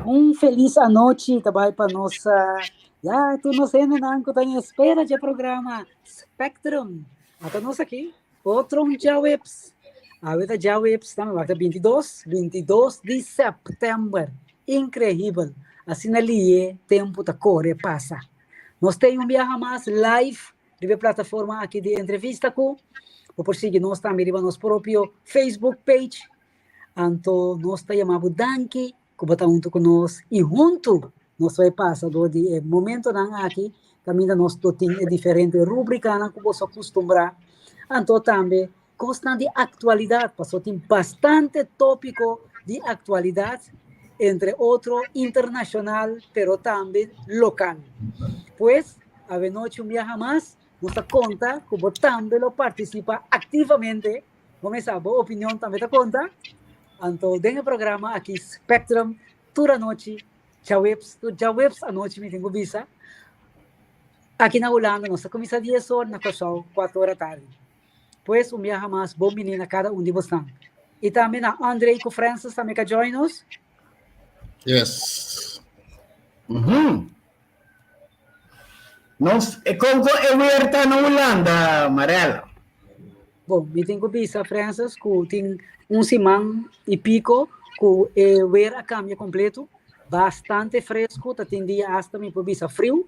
Un felis anochi ta bai pa nos, ya, tur nos hendenan ku ta en espera dje programa Spectrum. Ata nos aki, otro un djaweps. Awe ta djaweps, ta mi wak ta 22, 22 di sèptèmber. Inkreibel. Asina lié tempu ta kore pasa. Nos ta un biaha mas live riba e plataforma aki di entrevista ku bo por sigui nos tambe riba nos propio Facebook page. Anto nos ta yama bo danki ku bo ta huntu ku nos i huntu nos bai pasa dor di e momentonan aki kaminda nos lo tin e diferente rubrikanan ku boso a kustumbrá. Anto tambe kosnan di aktualidat, pasobra tin bastante tópiko di aktualidat, entre otro internashonal pero tambe lokal. Pues, awenochi un biaha mas nos ta konta ku bo tambe lo partisipá aktivamente. Bo mesa, bo opinion tambe ta konta. Anto den e programa aki Spectrum tur anochi, djaweps, tur djaweps anochi mi tin ku bisa. Aki na Hulanda nos ta kuminsá dies or, na Kòrsou kuater ora tardi. Pues un biaha mas bon bini na kada un di bosnan. I tambe na Andre ku Francis tambe ka join nos. Yes. Nos, e kon ku e weer ta na Hulanda, Marella? Bon, mi tin ku bisa, Francis, ku tin un siman i piko ku e weer a kambia kompleto. Bastante fresku, ta tin dia asta mi por bisa friu.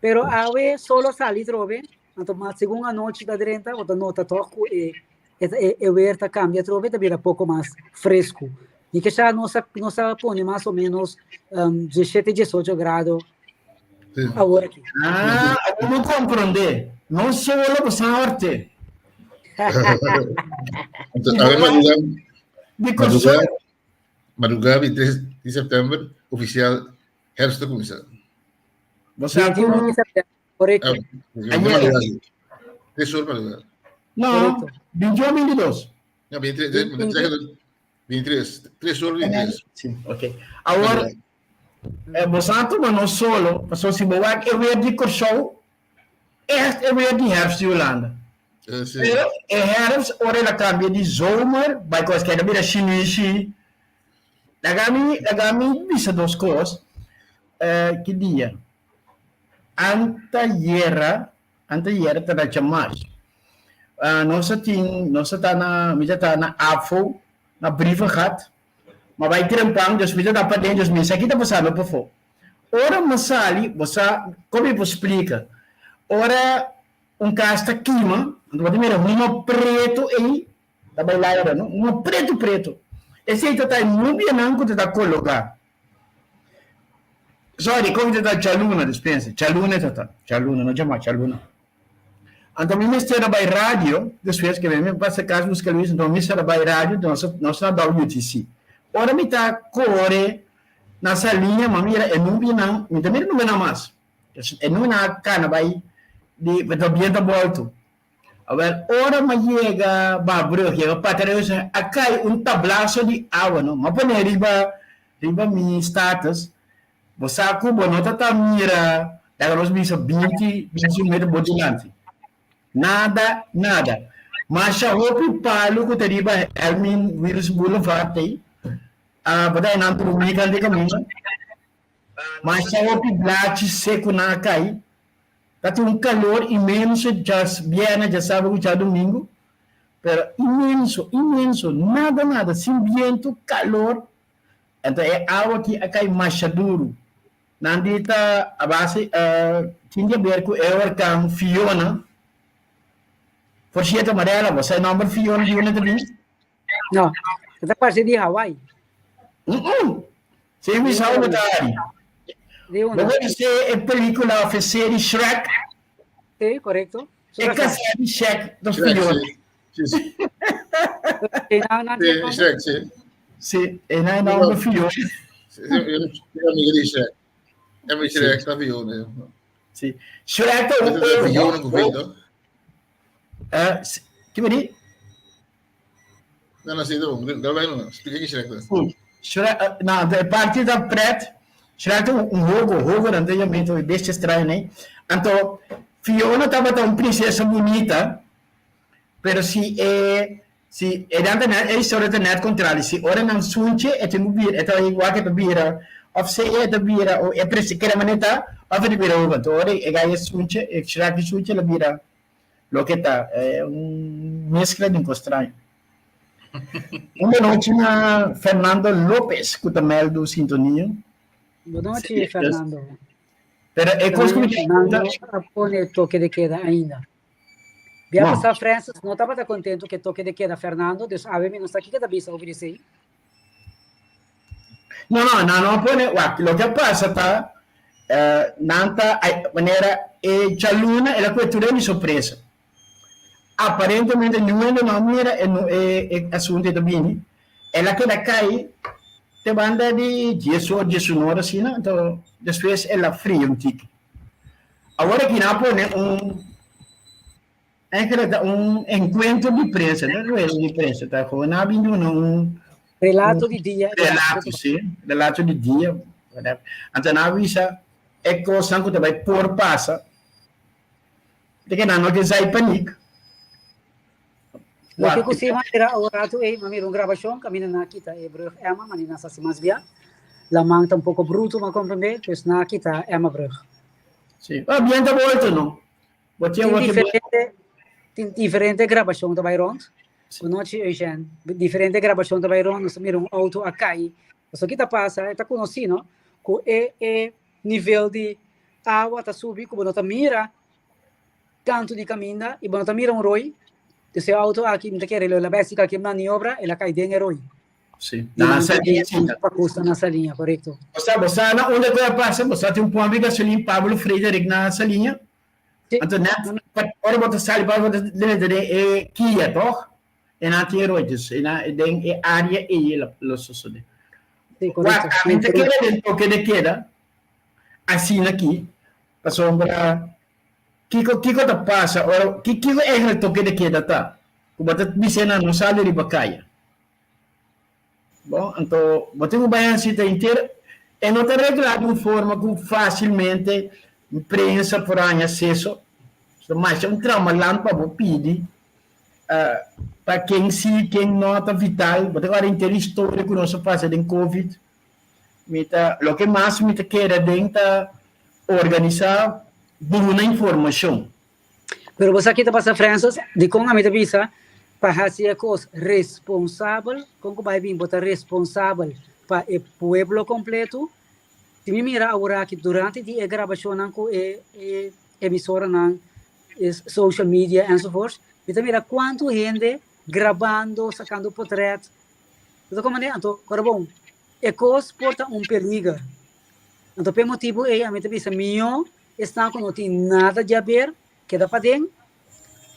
Pero awe solo a sali trobe, anto mas segun anochi ta drenta, bo ta nota tòg ku e e weer ta kambia atrobe, ta bira poko mas fresku. Mi ke sa nos a nos a pone mas o menos diesshete, diesocho grado awor aki. Ah, awor mi komprondé. No solo bo sa horte. Anto, awe madruga, Di Kòrsou. madruga, madruga 23 di sèptèmber, ofisial herfst ta kuminsá. Bo sa ku 21 di sèptèmber, korekto. Ah, madruga, sí. Tres or madruga. No, Korekto. 21, 22. No, 23, 23, 3 or 23. Sí, ok. Awor, eh, bo sa tuma no solo, pasobra si bo wak e weer di Kòrsou, echt e weer di herfst di Hulanda. Eh, sí. Pero e herfst, ora el a kambia di zomer, bai kos keda bira shinishi. Laga mi, laga mi bisa dos kos. Eh, ki dia? Antayera, antayera ta na djamars. Ah, nos a tin, nos a ta na, mi ta ta na AFO, na Brievengat. Ma bai trempan, dus mi ta ta paden, dus mi sa ki ta pasando pafó. Ora mi sali, bo sa, kon mi por splika? Ora un kas ta kima, anto bo ta mira huma pretu ei ta bai laira, no? Huma pretu pretu. Esei ta ta e nubianan ku ta ta kologá. Sorry, kon ta ta djaluna, dispensa, djaluna e ta ta, djaluna, no djamá, djaluna. Anto mi mester a bai radio, despues ke mi pasa kas buska Luis, anto mi mester a bai radio, nos nos na WTC. Ora mi ta kore na saliña, mi a mira e nubianan, mi ta mira nubianan mas. E nubianan a kana bai di, pasobra bientu a boltu. Awel, ora mi a yega Babrug, yega Patereus, a kai un tablaso di awa, no. Mi a pone riba riba mi status, Bo sa ku bo no ta ta mira, laga nos bisa binti, binti un metro bo dilanti. Nada, nada. Masha hopi palu ku ta riba Hermin Wiels Boulevard ei, bo ta einan drumi kal di kaminda. Masha hopi blachi seku nan a kai. Ta tin un kalor inmenso djas bièrnè, djasabat ku djadumingu, pero inmenso, inmenso, nada, nada, sin bientu, kalor. Anto e awa aki a kai masha duru. Nan di ta a base tin di haber ku e orkan Fiona. Por sierto, Mariela, bo sa e nòmber Fiona di unda ta bin? No, e ta parse di Hawaii. Mm-mm. Si mi sa unda ta ari. Di unda? Bo konosé e pelikula òf e seri Shrek? Sí, korekto. E kasá di Shrek ta Fiona. Sí, sí. Sí, nan, nan Sí, tiene nombre. Shrek, sí. Sí, e nan e nomber Fiona. Sí, sí, yo yo amigo di Shrek. E mi Shrek ta Fiona. Sí. Shrek ta un Ese ta Fiona ku ojo. V, no? Eh, ki bo di? No, no, sí, no, no, no, no, explica ki Shrek ta. Sí. Shrek, eh, no, de parte da pret, Shrek ta un hogo, hogo nan ta yama e bestia straño nei. Anto, Fiona tabata un princesa bunita, Pero si e Si, e dan ta net, e historia ta net contrario. Si ora nan sunche, e tin ku bira, e ta igual ke ta bira, of sea e ta bira, o e presi keda manera ta, of e ta bira hoben. Anto ora e gaya sunche, e shrek di sunche, el a bira loke ta, e un mezcla di un kos straño. Un bonochi na Fernando Lopez ku ta meldu sintonia. Bonochi, Fernando. Pero e kos ku mi ta Fernando a pone toke de keda ainda. Bia no. Pasá Francis no tabata contento que toque de queda Fernando, dus awe mi no sa kiko ta bisa over esei. No, no, nan no pone, wak, loke a pasa ta, eh, nan ta, ai, manera e djaluna el a kohe tur hende sorpresa. Aparentemente niun hende no a mira e, e, e asunto ei ta bini. El a keda kai te banda di dies or, diesun or asina, anto despues el a fria un tiki. Awor aki nan a pone un eigenlijk ta un encuentro di prensa, no rueda di prensa, ta gewoon nan a bin duna un Relato di dia. Relato, sí, relato di dia. Anto nan a bisa e kosnan ku ta bai por pasa, te ke nan no ke zai panik. Loke ku si mira awor ratu ei, m'a mira un grabashon kaminda nan a kita e brug Emma, ma ni nan sa si mas bia. Laman ta un poko brutu, m'a komprendé, pues nan a kita Emma brug. Sí, ah, bien ta bolto, no? Bo tin Tin diferente, tin diferente grabashon ta bai rond. Bonochi, Eugène. Diferente grabashon ta bai rond, nos ta mira un auto a kai. Pasobra ki ta pasa, e ta konosí, no? Ku e e nivel di awa ta subi ku bo no ta mira kantu di kaminda i bo no ta mira un roi. Dus e auto aki mi ta kere lo el a bai hasi kalke maniobra, el a kai den e roi. Sí. Na Saliña sí ta. Pa kusta na Saliña, korekto. Bo sa, bo sa na unda ku a pasa? Bo sa tin un pòmp di gasolin Pablo Frederik na Saliña? Sí. Anto net pa ora bo ta sali pa bo ta drenta den e kia, tòg? E nan tin e roi, dus e nan den e área ei lo sosodé. Sí, korekto. Wak, ami ta kere den toke de keda asina aki, pasobra Kiko kiko ta pasa ora ki kiko eigenlijk toke de keda ta? Ku bo ta bis'é nan no sali riba kaya. Bon, anto bo tin ku bai hasi ta henter e no ta reglá di un forma ku fásilmente prensa por haña aseso. So masha un tramalan pa bo pidi pa ken si ken no ta vital. Bo ta wak henter historia ku nos a pasa den covid. Mi ta loke mas mi ta kere den ta organisá duna informashon. Pero bo sa ki ta pasa Francis, dikon ami ta bisa pa hasi e kos responsabel, kon ku bai bin bo ta responsabel pa e pueblo kompleto, si mi mira aworaki durante di e grabashonnan ku e e emisoranan, e social media enzovoorts, mi ta mira kuantu hende grabando, sakando potret, Bo ta komprendé? Anto, ora bon, e kos por ta un peliger. Anto, p'e motibu ei ami ta bisa mihó esnan ku no tin nada di haber keda paden,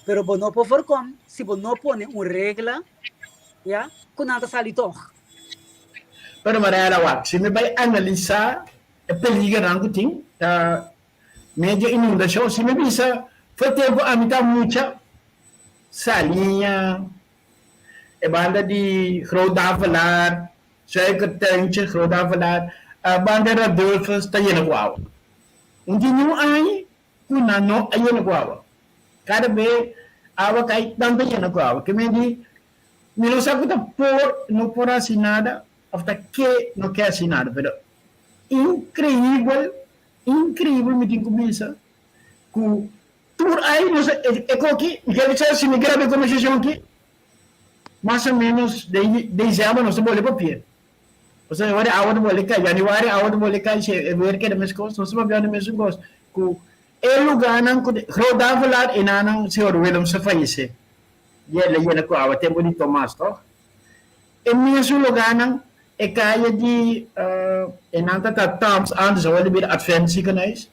pero bo no por voorkom si bo no pone un regla, ya, ku nan ta sali tòg. Pero Mariela, wak, si mi bai analisá e peligernan ku tin, ta medio inundashon. Si mi bisa, for tempu ami ta mucha, saliña, E banda di Groot Davelaar, Suikertuintje, Groot Davelaar, banda Radulphus ta yena ku awa. Un tin niun aña ku nan no a yena ku awa. Kada be awa kai nan ta yena ku awa. Ke men di mi no sa ku ta por no por hasi nada of ta ke no ke hasi nada pero inkreibel inkreibel mi tin ku bisa ku Tur ai nos a e koki, mi ker bisa si mi graba e kombersashon aki, mas o menos den dezèmber nos ta bole papia. Pasobra ora e awa ta bole kai, yanüari awa ta bole kai, si e weer keda meskos, nos ta papia di mesun kos. Ku e lugánan ku Groot Davelaar enanan señor Willems a fayesé, el a yena ku awa tempu di Tomas tòg? E mesun lugánan e kaya di enan ta ta Toms antes awor ta bira Advent Ziekenhuis.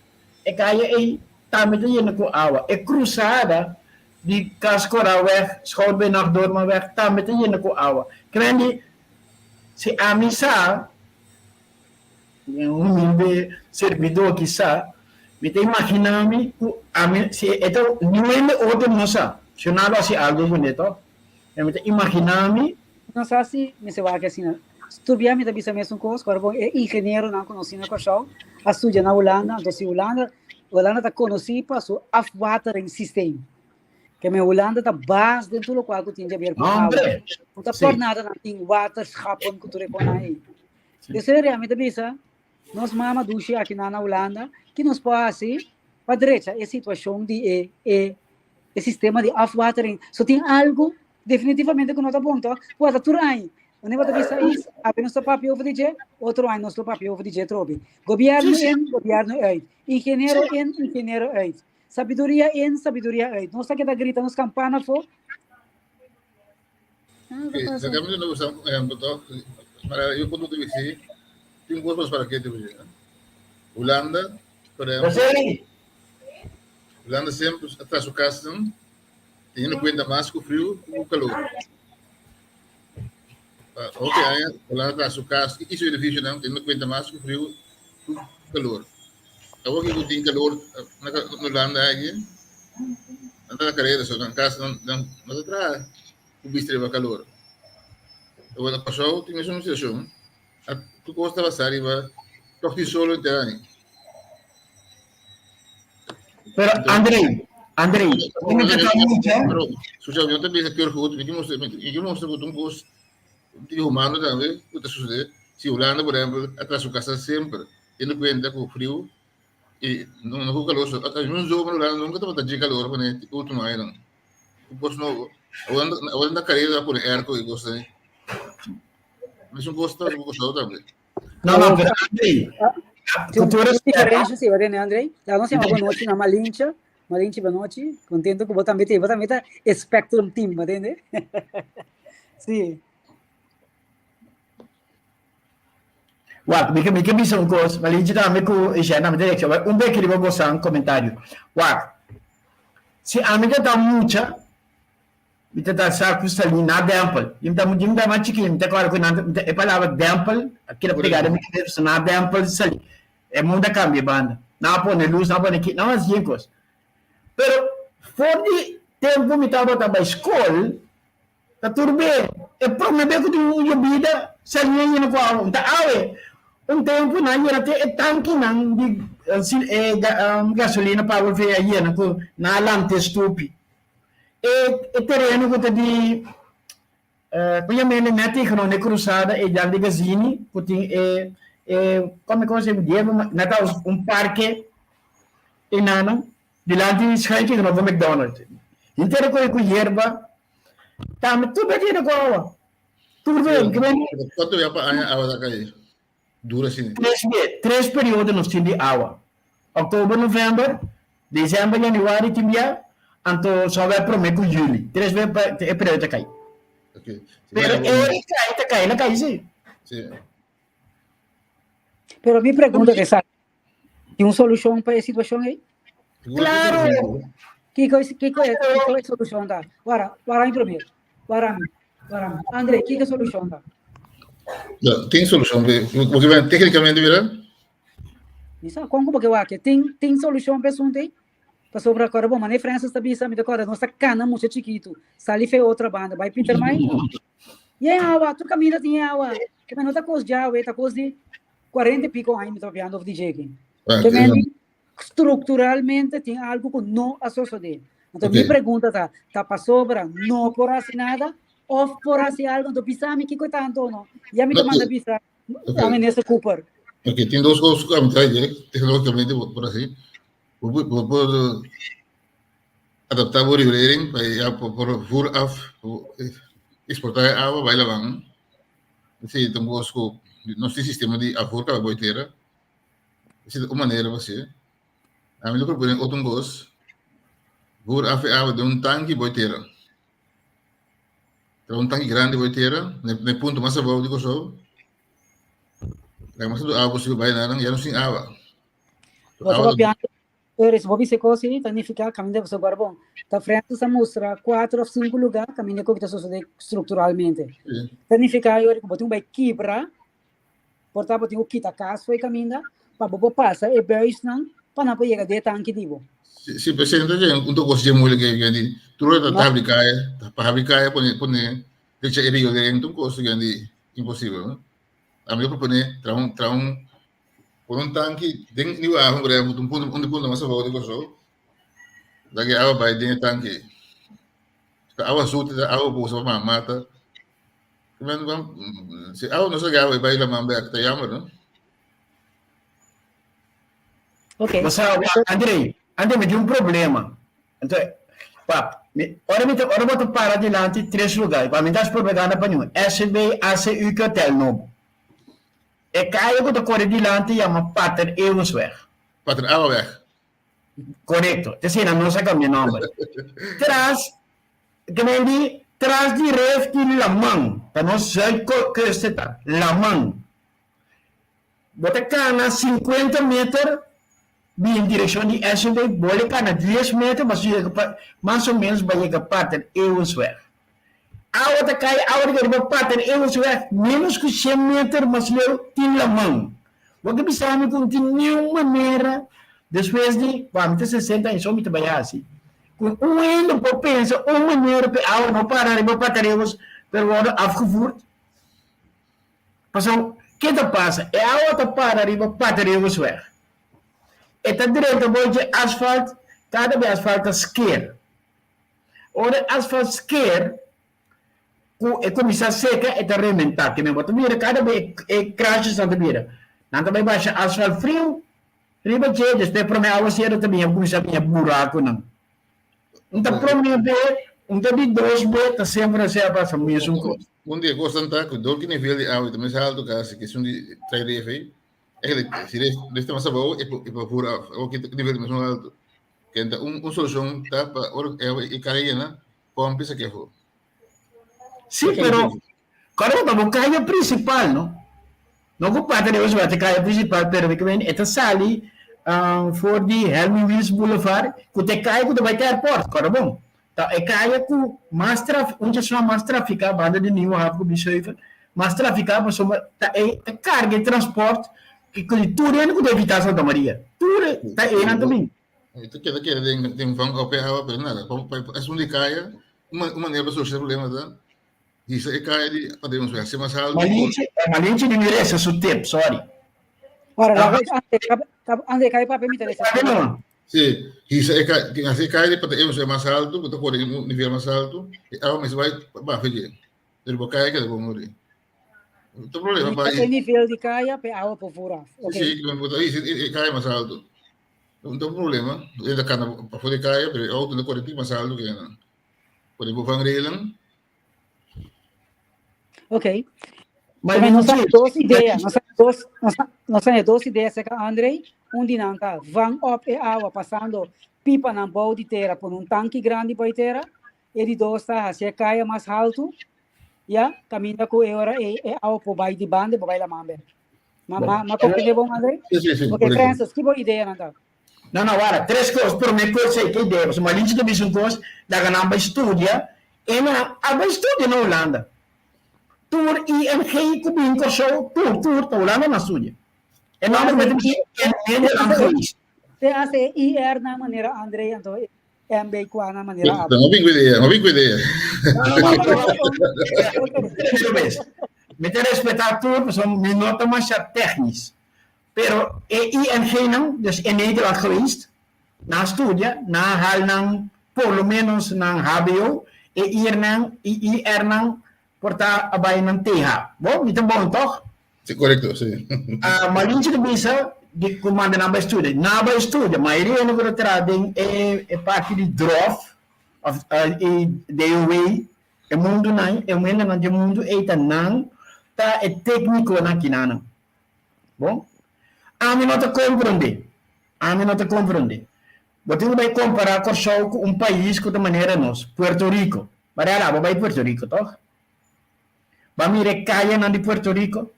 E kaya ei tambe ta yena ku awa. E krusada di Kaskoraweg, Schoutbenagdormaweg tambe ta yena ku awa. Krendi, si ami sa, mi humilde sirbidó ki sa, mi ta imaginá mi ku ami, si e ta niun hende otro no sa, si nan lo hasi algu kuné tòg, pero mi ta imaginá mi. No sa si mester wak asina. Tur bia mi ta bisa mesun kos, ora bon e ingenieronan konosí na Kòrsou a studia na Hulanda, anto si Hulanda, Hulanda ta konosí pa su afwateringssysteem. Ke men Hulanda ta baas den tur lokual ku tin di haber ku awa. Hombre! No ta Sí. por nada nan tin waterschappen ku tur e konan ei. Sí. De serio, mi ta bisa, nos mama dushi aki nan na Hulanda, ki nos por hasi pa drecha e situashon di e e e sistema di afwatering. So tin algu definitivamente ku no ta bon to, ku a ta tur aña. Wanneer bo ta bisa is, awe nos ta papia over di dje, otro aña nos lo papia over di dje trobe. Gobierno Sí, sí. in, gobierno uit. Ingeniero Sí. in, ingeniero uit. Sabiduria in, sabiduria uit. Nos ta keda grita nos kampana afó. Nada Oké, pasa. dan kan we nog een ehempel toch? Maar eu quando eu disse, tem coisas para que te Holanda, por exemplo, Roseli, Holanda sempre atrás do casa, tendo em conta mais que o frio que o calor. Ah, ok, aí Holanda atrás do casa, isso edifício não, tendo em conta mais que o frio que o calor. Agora que tem calor na na Holanda aí, anda na carreira, só na casa não não não atrás, o bicho leva calor. Agora passou, tem mesmo situação. A tu costa passar e vai toch die solo interani. Pero Andrei, Andrei, mi ta ta mucha. Pero, social, yo también se quer goed, ik moest ik moest goed un bus di humano también, o te sucede. Si Holanda, por ejemplo, atrás su casa siempre, teniendo cuenta con frío y no no con calor, hasta un zomer Holanda nunca te va calor con el último año. Un bus no, Holanda Holanda carrera por airco y cosas así. Es un costo, un costo también. No, no, pero Andrei, Tem cu tur un respeto, diferencia, sí, ¿verdad, Andrei? La nos llama boa noite na Malinche. Malinche, boa noite. Contento que vos también te, vos también está Spectrum Team, ¿me entiendes? Sí. Wak, mi ke mi ke bisa un kos, Malinche tambe ku Isha na mi direkshon, maar un beki riba boso komentario. Wak, si ami ta ta mucha, Mi ta ta sa ku salí na dèmpel. Mi ta mi ta mas chikí, mi ta kòrda ku nan ta e palabra dèmpel a keda pegá den mi kabes, na dèmpel salí. E mundu a kambia e banda. Nan a pone lus, nan a pone ki, nan a hasi yen kos. Pero for di tempu mi tabata bai skol, ta tur be e promé be ku tin un yobida salí a yena ku awa. Ta awe un tempu nan a yena te e tankinan di e gasolina pa awe a yena ku nan a lanta e stupi. E e tereno ku ta di ku yam'é net tegen e krusada e jan di Gazini ku tin e e kome kos e diego na ta un parke enanan dilanti schuin tegenover McDonald's henter a kohe ku yerba tambe tur bek yena ku awa tur bek Kuantu bia pa aña awa ta kai? Dura asina. Tres be, tres periodo nos tin di awa. Oktober, november, december, januari tin bia, anto sobe prome ku juli. Tres be pa e periodo ta kai. Ok. Pero e kai ta kai la kai si. Si. Pero mi pregunta ta esa, tin un solushon pa e situashon ei? Claro! Kiko es, kiko es, kiko e solushon ta? Wara, wara mi promé. Wara mi, wara mi. André, kiko e solushon ta? No, tin solushon, porque bueno, técnicamente, mira. Mi sa, kon ku bo ke wak? Tin, tin solushon pa e asuntu ei? Pasobra kòrda bon, manera Francis ta bisa, mi ta kòrda, nos ta kana mucha chikitu, sali fe otro banda, bai Pietermaai. Yen awa, tur kaminda tin awa. Ke men no ta kos djawe, ta kos di 40 y pico aña mi ta papiando of di dje aki. Ah, Ke men structuralmente tin algo ku no a sosodé. Anto mi pregunta ta, ta pasobra no por hasi nada of por hasi algo? Anto bisa mi kiko ta anto no. Ya mi ta manda bisa a minister Cooper. Ok, tin dos kos ku a mi trae tecnológicamente por hasi. Bo por bo por adaptá bo riolering pa ya por por vooraf exportá e awa bai laban. Esei ta un kos ku nos tin sistema di afvoer kaba boi tera. Esei ta un manera pa hasié. Ami lo proponé otro un kos, vooraf e awa den un tanki boi tera. Traha un tanki grandi boi tera na e punto mas abou di Kòrsou. Laga mas tantu awa posibel bai nan, ya nos tin awa. Bo ta papiando Eres, bo bisa kos ei, ta nifiká kaminda pasobra guarda bon. Ta Francis a mustra kuater òf sinku lugá kaminda ku ta sosodé strukturalmente. Ta nifiká yori ku bo tin ku bai kibra, por ta bo tin ku kita kas for e kaminda pa bo por pasa e buisnan pa nan por yega den e tanki di bo. Si, si, presidente, un ta kos dje moeilijk ei, di tur ora ta habri kaya, pa habri kaya pone pone drecha e riolering, ta un kos di imposibel, no? Ami a proponé traha un traha un Pone un tanki den Nieuwe Haven, por ejemplo, un punto, un punto mas abou di Kòrsou, da ke awa bai den e tanki. Ta awa zoet, ta awa bo usa pa mata. Men, si awa no sa gawa, bai laman bek, ta jammer, no? Ok. Mas, André, André, mi tin un problema. Anto, pap, mi, ora mi ta, ora bo ta para dilanti tres lugar, pa mi ta haci propaganda pa niun, SB, ACU cu Hotel Nobo. E calle cu ta core dilanti yama Pater Eeuwensweg. Pater Awaweg. Correcto. Te asina nos a cambia nomber. Tras, Grandy, tras di ref di laman, pa nos zuidkust ta, laman. Bo ta cana 50 meter bin direccion di SUV, bo le cana 10 meter, mas yega pa, mas o menos ba yega Pater Eeuwensweg. Awa ta cay, awa ta cay riba Pater Eeuwensweg, menos cu 100 meter mas leu tin laman. Bo ke bisa mi ku no tin niun manera despues di, bo ami ta sesenta aña so mi ta bai hasi, ku un hende por pensa un manera pa e awa no para riba patareos pero wòrdu afgevoerd? Pasobra ke ta pasa? E awa ta para riba Patareosweg. E ta drenta bo dje asfalt, kada be asfalt ta sker. Ora e asfalt sker, ku e kuminsá seka e ta rementá. Ke men bo ta mira kada be e krasjesnan ta bira. Nan ta bai basha asfalt friu riba dje, despues promé awaseru ta biña kuminsá biña burakunan. Un ta promé be, un ta di dos be, ta semper asina a pasa mesun kos. Un di e kosnan ta ku dor ki nivel di awa ta mes altu kasi ke esun di trai ref ei, eigenlijk si ref ta mas abou e por voer af. Awor ki nivel ta mesun altu. Kenta un solushon ta pa ora e awa e kara yena Pompi sa kefo. Sí, pero cuando bo ta calle principal, no? No cu parte de Oswald e calle principal, pero mi kimen e ta sali um, for di Helmi Wiels Boulevard, cu ta e calle cu ta bai te airport, corda bon. Ta e calle cu mas traf, un sma mas trafica, banda di Nieuwe Haven cu Biesheuvel, mas trafica pasobra ta e ta carga e transport cu di tur hende cu ta evita Santa Maria. Tur ta einan ta bin. Mi ta keda kere den den van op e awa, pero nada. Pa pa esun di kaya, un un manera pa soluciona e problema ta hisa e kaya di pa den nos hasi mas alto. Malinche, Malinche di mi resa su tip, sorry. Ora, laga ande, ande kai papia mi ta resa. Sí, hisa e kaya, hasi e kaya di pa den nos mas alto, ku ta kore un nivel mas alto, e awa mester bai baha dje. Pero bo kaya keda bon ori. No ta problema pa E nivel di kaya pe awa por voer af. Okay. Sí, sí, e kaya mas alto. No ta un problema. E ta cana pafó di caya, pero e auto no corre mas alto que nan. Por bo van regelen. Ok. Maar nos tem dos ideas, nos dos, nos, nos tem dos ideas cerca André. Un di nan ta van op e agua pasando pipa nan bou di tera pon un tanki grandi bou di tera. E di dos ta haci e caya mas halto. Ya, caminda cu e ora e, e agua por bai di banda, por bai la mambe. Ma, ma, ma comprende bon, André? Sí, sí, sí. Ok, Francis, ki bo idea nan ta? No, no, wara, tres kos. Promé kos ei, ke idea? Pasobra Malinche ta bisa un kos, laga nan bai studia, e nan a bai studia na Hulanda. Tur ING ku bin Kòrsou, tur, tur, ta Hulanda nan studia. E nòmber mi ta bisa in Nederland geweest. Te hace IR na manera André, anto MB kwa na manera abo. No bin ku idea, no bin ku idea. Mi ta respetá tur, pasobra mi no ta masha technisch. Pero e ING-nan, dus in Nederland geweest, nan a studia, nan a haal nan por lo menos nan hbo, e IR-nan, IR-nan por ta a bai nan TH. Bo, mi ta bon toch? Sí, correcto, sí. Ah, Malinche ta bisa di ku manda nan bai studia. Nan a bai studia. Mayoria hende ku ta traha den e e parti di drof of e DOW, e mundunan, e hendenan di e mundu ei ta nan ta e téknikonan kinanan. Bon, ami no ta komprondé. Ami no ta komprondé. Bo tin ku bai kompará Kòrsou ku un pais ku ta manera nos, Puerto Rico. Mariana, abo bai Puerto Rico, tòg? Bo a mira e kayanan di Puerto Rico?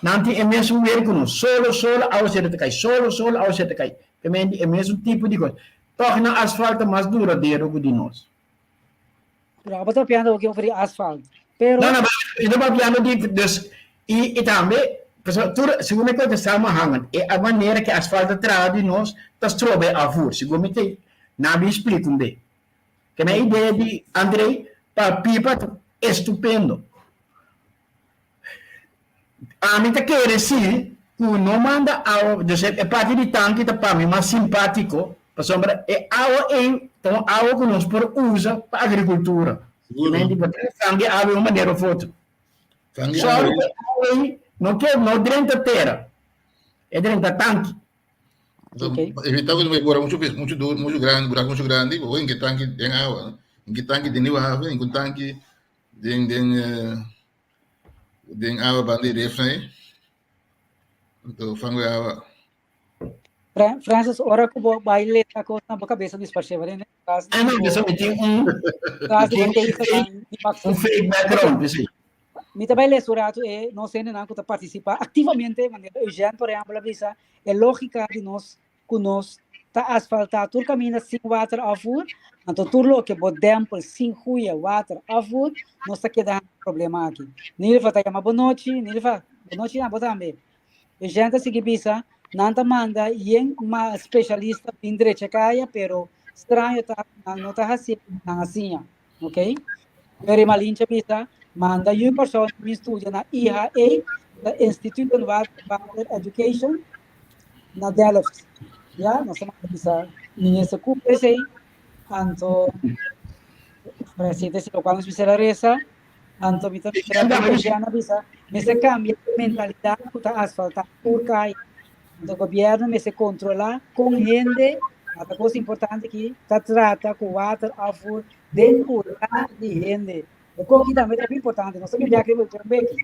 Nan tin e mesun weer ku nos, solo, solo, awaseru ta kai, solo, solo, awaseru ta kai. Te mende e mesun tipo di kos. Tòg nan asfalt ta mas duradero ku di nos. Pero abo ta papiando oki over di asfalt. Pero. No, no, mi ta papiando di, dus, i, i tambe, pasobra tur, segun mi kontestá samenhangend, e a manera ku e asfalt ta traha di nos ta stroba e afvoer, segun mi te, nan bin splika un be. Kende idea di André pa pipa ta estupendo. Ami ta kere si ku no manda awa, dus e parti di tanki ta pa mi mas simpatiko. Pasobra e awa ei ta un awa ku nos por usa pa agrikultura. Mente bo tin fangi awa un manera of otro. Sòru ku e awa ei no ke no drenta tera, e drenta tanki. Okay. Evita ku bo bora muchu muchu duro, muchu grandi, buraku muchu grandi, bo hinka tanki den awa, hinka tanki den Nieuwe Haven, hinka un tanki den den den awa banda di ref ei. Anto fangu e awa. Francis, ora ku bo bai lesa kos na bo kabesa disparsé, ba den tras di Ah, no, bo mi tin un tras di bo tegennan di un fake background, p'esei. Mi ta bai lesa un ratu e nos hendenan ku ta partisipá aktivamente, manera Eugène por ehèmpel a bisa, e lógika di nos ku nos ta asfaltá tur kaminda sin water afvoer, anto tur loke bo dèmpel sin goeie water afvoer, nos ta keda haña problema aki. Nilva ta yama bonochi, Nilva, bonochi na bo tambe. Eugène ta sigui bisa, nan ta manda yen ma spesialista bin drecha kaya, pero straño ta ku nan no ta hasié ku nan a siña. Ok? Mary Malinche bisa, manda yu persona bin studia na IHE, ta Instituut van Water Education, na Delft. Ya, nos ta manda bisa minister Cooper esei, anto presidente si lokual nos mester a resa, anto mi ta mira ku Eugène a bisa, mester kambia e mentalidat ku ta asfaltá tur kaya. Anto gobièrnu mester kontrolá kon hende, ata kos importante aki, ta trata ku water afvoer den kurá di hende. E koki tambe ta importante, nos ta bibia aki riba e beki.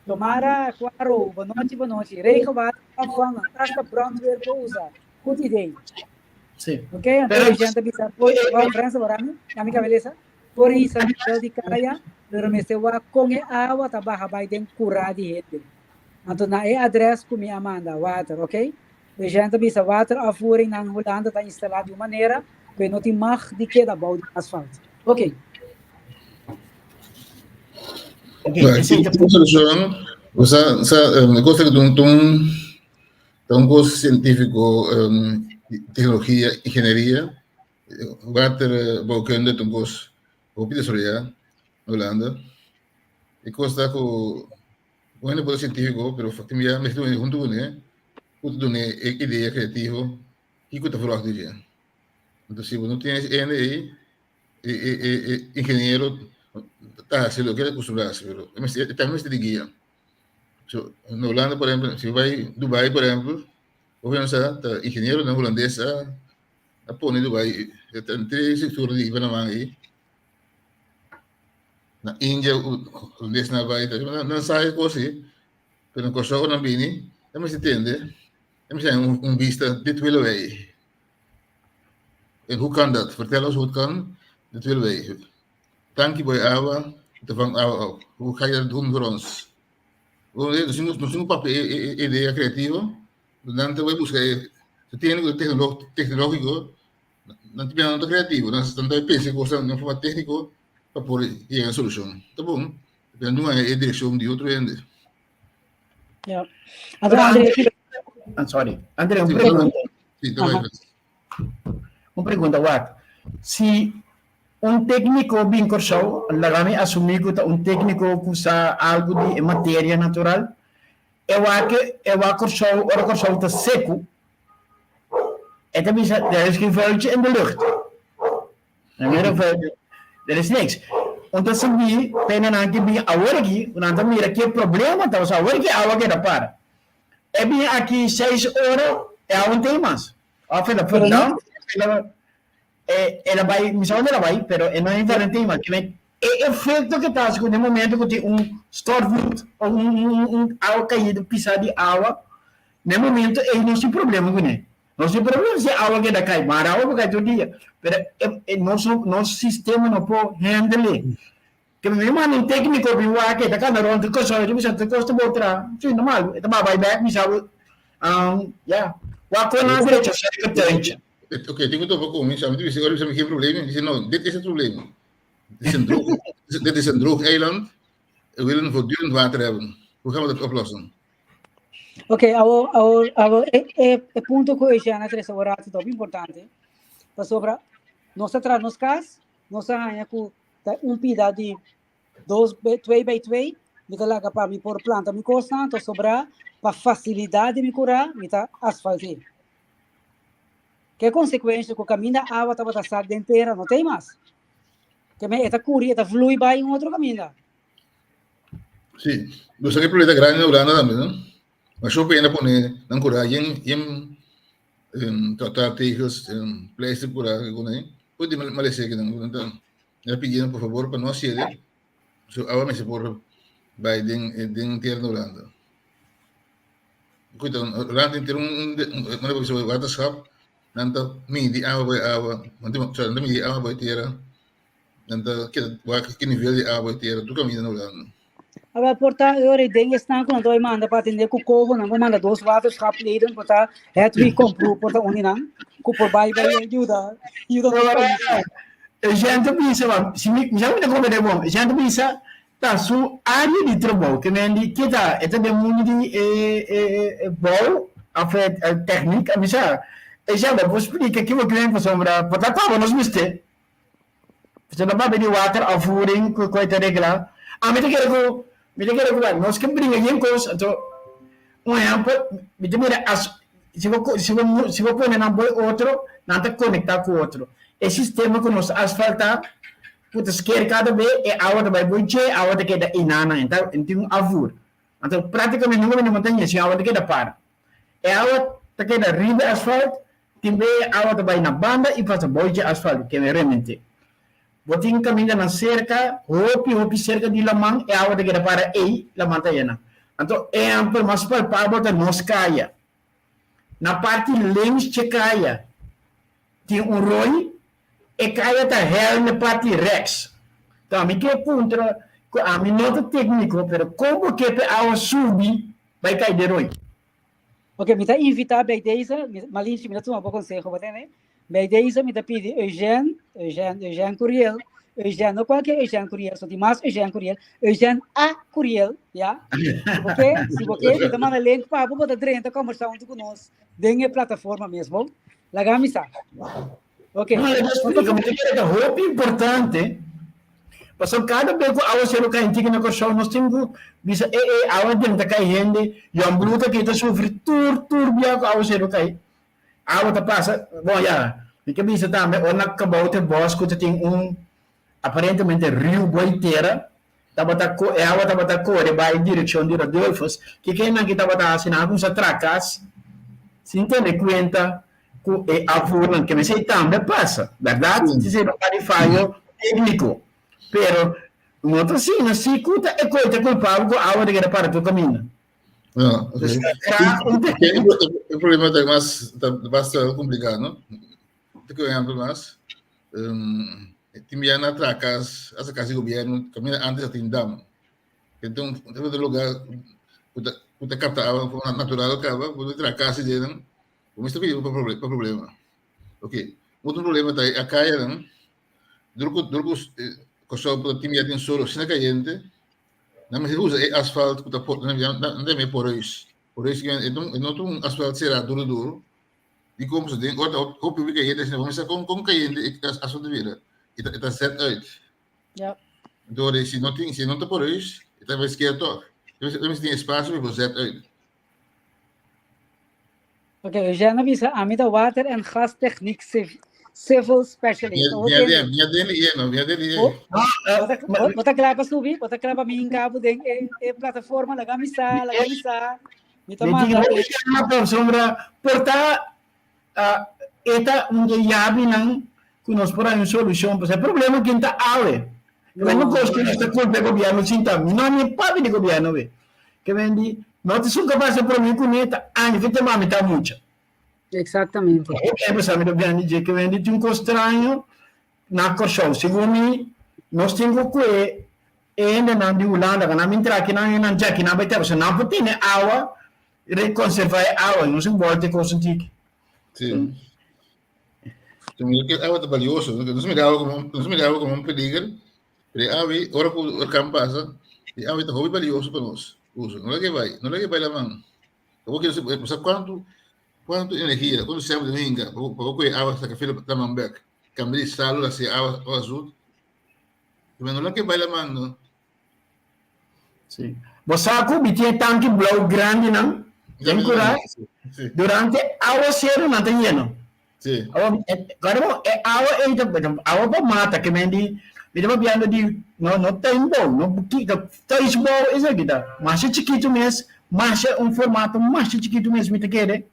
Tomara Cuaro, bonochi bonochi. Regenwater opvangen, hasta brandweer por usa. Goed idee. Sí. Ok, anto Pero Eugène ta bisa, por, oh, Francis, ora mi, na mi cabeza, por hisa nivel di kaya, pero mester wak kon e awa ta baha bai den kurá di hende. Anto na e adres ku mi a manda, water, ok? Eugène ta bisa, water afvoering na Hulanda ta instalá di un manera ku e no tin mag di keda bou di asfalt. Ok. Ok, Bueno, esei ta un solucion, o sea, sa, um, cosa que un, un, un cosa científico, um, tecnología, ingeniería, waterbouwkunde, un cos hopi desarrollá na Holanda. E cos ta cu un hende por ta científico, pero tin bia mester duna hunto cune, cu ta duna e idea creativo kico ta verwacht di dje. Entonces, si bo no tin e hende ei, e, e, e, e ingeniero ta hasi loke el a acostumbrá hasi, pero e mester, e tambe mester di guia. So, na Holanda, por ehempel, si bo bai Dubai, por ehempel, bo pensa ta ingenieronan hulandes a a pone Dubai, e ta entre e structura di Panama ei. Na India, hulandesnan a bai, nan, nan sa e kos ei, pero na Kòrsou nan bini, e mester tende, e mester haña un, un bista, dit willen wij. En hoe kan dat? Vertel ons hoe het kan. Dat willen wij. Tanki boy awa, te vang awa op. Hoe ga je dat doen voor ons? Nos nos papia idea creativo, dan te voy busca se tiene tecnológico, nan te no creativo, nan nan te pensa cosa en forma técnico para poder llegar a solución. Está bom? Pero no hay dirección de otro ende. Ja. André, I'm sorry. André, un pregunta. Sí, ta bai. Un pregunta, wak. Si un técnico bin Kòrsou, laga mi asumí ku ta un técnico ku sa algu di e materia natural, e wak e wak Kòrsou ora Kòrsou ta seku, e ta bisa there is geen vuiltje in de lucht. Er is niks. Un ta sabí p'e nan ke bin awor aki, ku nan ta mira ke problema ta, pasobra awor ki awa keda para. E bin aki seis ora, e awa no tin mas. Of el a verdamp, el a bai, mi sa unda el a bai, pero e no a tin mas. E efecto ke ta hasi ku den momento ku tin un stortvloed of un awa kaido pisá di awa, den momento ei nos tin problema kuné. Nos tin problema si awa keda kai, maar awa por kai tur dia, pero e nos nos sistema no por handle. Ke mi manda un tecnico bin wak e ta cana rond e Kòrsou, e ta bisa te kos ta bo traha, si normal, e ta bai bek mi sa ya, wak kon nan drecha suikertuintje. Ok, tin ku topa ku mi, sa mi ta bisa ora mi sa mi geen probleem, mi dice no, dit is het probleem. Dit is een droog, dit is een droog eiland, we willen voortdurend water hebben. Hoe gaan we dat oplossen? Ok, awor, awor, awor, e, e, e punto ku Eugène a trese awor rato ta hopi importante. Pasobra nos ta traha nos kas, nos a haña ku ta un pida di dos bij twee bij twee, mi ta laga pa mi por planta mi kosnan, anto sobrá pa fasilidat di mi kurá, mi ta asfalt'é. Ke konsekuensha ku kaminda awa tabata sak den tera no tei mas. Ke men e ta kuri, e ta vlui bai un otro kaminda. Sí, bo sa ke problema ta grandi na Hulanda tambe, no? Masha hopi hende a pone nan kura yen yen trottoirtegels, pleister kura ke kune, por di malesé ke nan ta nan ta pidiendo por fabor pa no hasié, so awa mester por bai den den tera na Hulanda. Kuita, Hulanda tin un un un waterschap, nan ta midi awa bai awa, nan ta midi awa bai tera. Nan ta keda wak ki nivel di awa i tera tur kaminda na Hulanda. Awel por ta e ora ei den esnan ku nan ta bai manda pa atendé ku koho nan por manda dos waterschapleden por ta Hedwig Komproe por ta un di nan ku por bai bai yuda yuda nos pais. E gente bisa ba si mi mi sa mi ta comprende bon e gente bisa ta su area di trabou ke men di ke ta e ta den mundo di e e e bou of e techniek a mi sa e sa bo por splika kibo ke men pasobra por ta kaba nos mester. Pasobra nan papia di water afvoering ku ku ta regla. Ami ta kere ku mi ta kere ku nos ke bringa yen kos anto un ehèmpel mi ta mira as si bo si bo si bo pone nan bo e otro nan ta konektá ku otro. E sistema ku nos asfaltá ku ta sker kada be e awa ta bai bo dje awa ta keda inana e ta tin un afvoer. Anto práktikamente nunka mi no montaña sin awa ta keda para. E awa ta keda riba e asfalt, tin be e awa ta bai na banda i pasa bou dje asfalt, ke remente. Bo tin kamindanan serka, hopi hopi serka di laman, e awa ta keda para ei, laman ta yena. Anto ehèmpel mas palpabel ta nos kaya. Na parti links dje kaya tin un roi, e kaya ta hel na parti rèks. Ta ami ke puntra ku ami no ta tékniko, pero kon bo ke pa e awa subi Bai kai den roi. Ok, mi ta invita bij deze, Malinchi, mi ta tuma bo conseho, bo tende? Bij deze mi ta pidi Eugène, Eugène, Eugène Curiel, Eugène, no cualkier Eugène Curiel, so tin mas Eugène Curiel, Eugène A. Curiel, ya? Si bo ke, si bo ke, mi ta manda link pa bo, bo ta drenta conversa hunto cu nos den e plataforma mes, bon? Laga mi sa. Ok. No, laga splika, mi ta kere ta hopi importante, pasobra kada bes ku awaseru kai antigua na Kòrsou nos tin ku bisa e e awa den ta kai hende, Jan Bloed aki ta sufri tur tur bia ku awaseru kai, awa ta pasa, bon ya, mi ke bisa tambe ora na Kabouter Bos ku ta tin un aparentemente riu boi tera, tabata e awa tabata kore bai direkshon di Radulphus, kiko nan ki tabata hasi? Nan a kuminsá traha kas sin tene kuenta ku e afvoernan ke mester tambe pasa, bèrdat? Si se no di fayo tékniko, pero no ta asina si ku ta e koi ta kulpabel ku awa ta keda para tur kaminda. Ah, ok. E problema ta mas ta basta komplikado, no? Te ku ehèmpel mas, um, tin bia na trakas, hasta kasi gobièrnu, kaminda antes a tin dam. Enton, ta lugar ku ta ku ta kapta awa natural kaba, bo ta traha kasi den Bo mester pidi pa pa problema. Ok, otro problema ta a kayanan, dor ku dor ku Kòrsou por tin ya tin solo asina kayente, nan mester usa e asfalt ku ta por nan nan ta yama e poreus. Poreus e no ta un asfalt será duru duru, dikon pasobra den ora ta hopi hopi kayente asina bo mester sa kon kon kayente e asfalt ta bira, e ta e ta zet uit. Ja. Dor si no tin si no ta poreus e ta bai sker tòg. E mester tin espasio pa e por zet uit. Ok, Eugène a bisa, ami ta water en gastechniek civil specialist. Mia dele e, no, mia dele e. Bo ta kla pa subi? Bo ta kla pa mi hinka bo den e, e plataforma? Laga mi sa, laga mi sa. Mi ta manda. Sombra, por ta uh, eta un de yabinan ku nos por hay un solushon. Pues e problema kin ta awe. No, no kos ku nos ta kulpa e gobierno sinta. Mi no ni papi di gobierno be. Ke men di, no ta sun kapas di promé kuné ta aña ke tema mi ta mucha. Exactamente. Ok, pues ami ta biandi dje ke men di tin un kos straño na Kòrsou. Segun mi, nos tin ku kue e hendenan di Hulanda ku nan bin traha kinan e nan dja kinan bai tera. Pasobra nan por tene awa, rekonservá e awa. Nos tin bòlta e kos un tiki. Sí. Mira que awa ta valioso. Nos mira awa como nos mira awa como un peligro. Pero awa, ora ku orkan pasa, e awa ta hopi valioso pa nos. Uso. No la que bai, no la que bai la man. Bo quiere saber cuánto cuánto energia, cuánto sebo de hinga, pa bo koe awa saca filo la man bek. Cambia di salo hacia awa awa zoet. Pero no la que bai la man no. Sí. Bo sa ku mi tin e tanki blou grandinan den kura, durante awaseru nan ta yeno. Sí. Awa, claro, bo, e awa ei ta, awa pa mata, ke men di, mi ta papiando di, no, no tuinbouw, no bukita, thuisbouw esaki ta, masha chikitu mes, masha, un formato masha chikitu mes mi ta kere,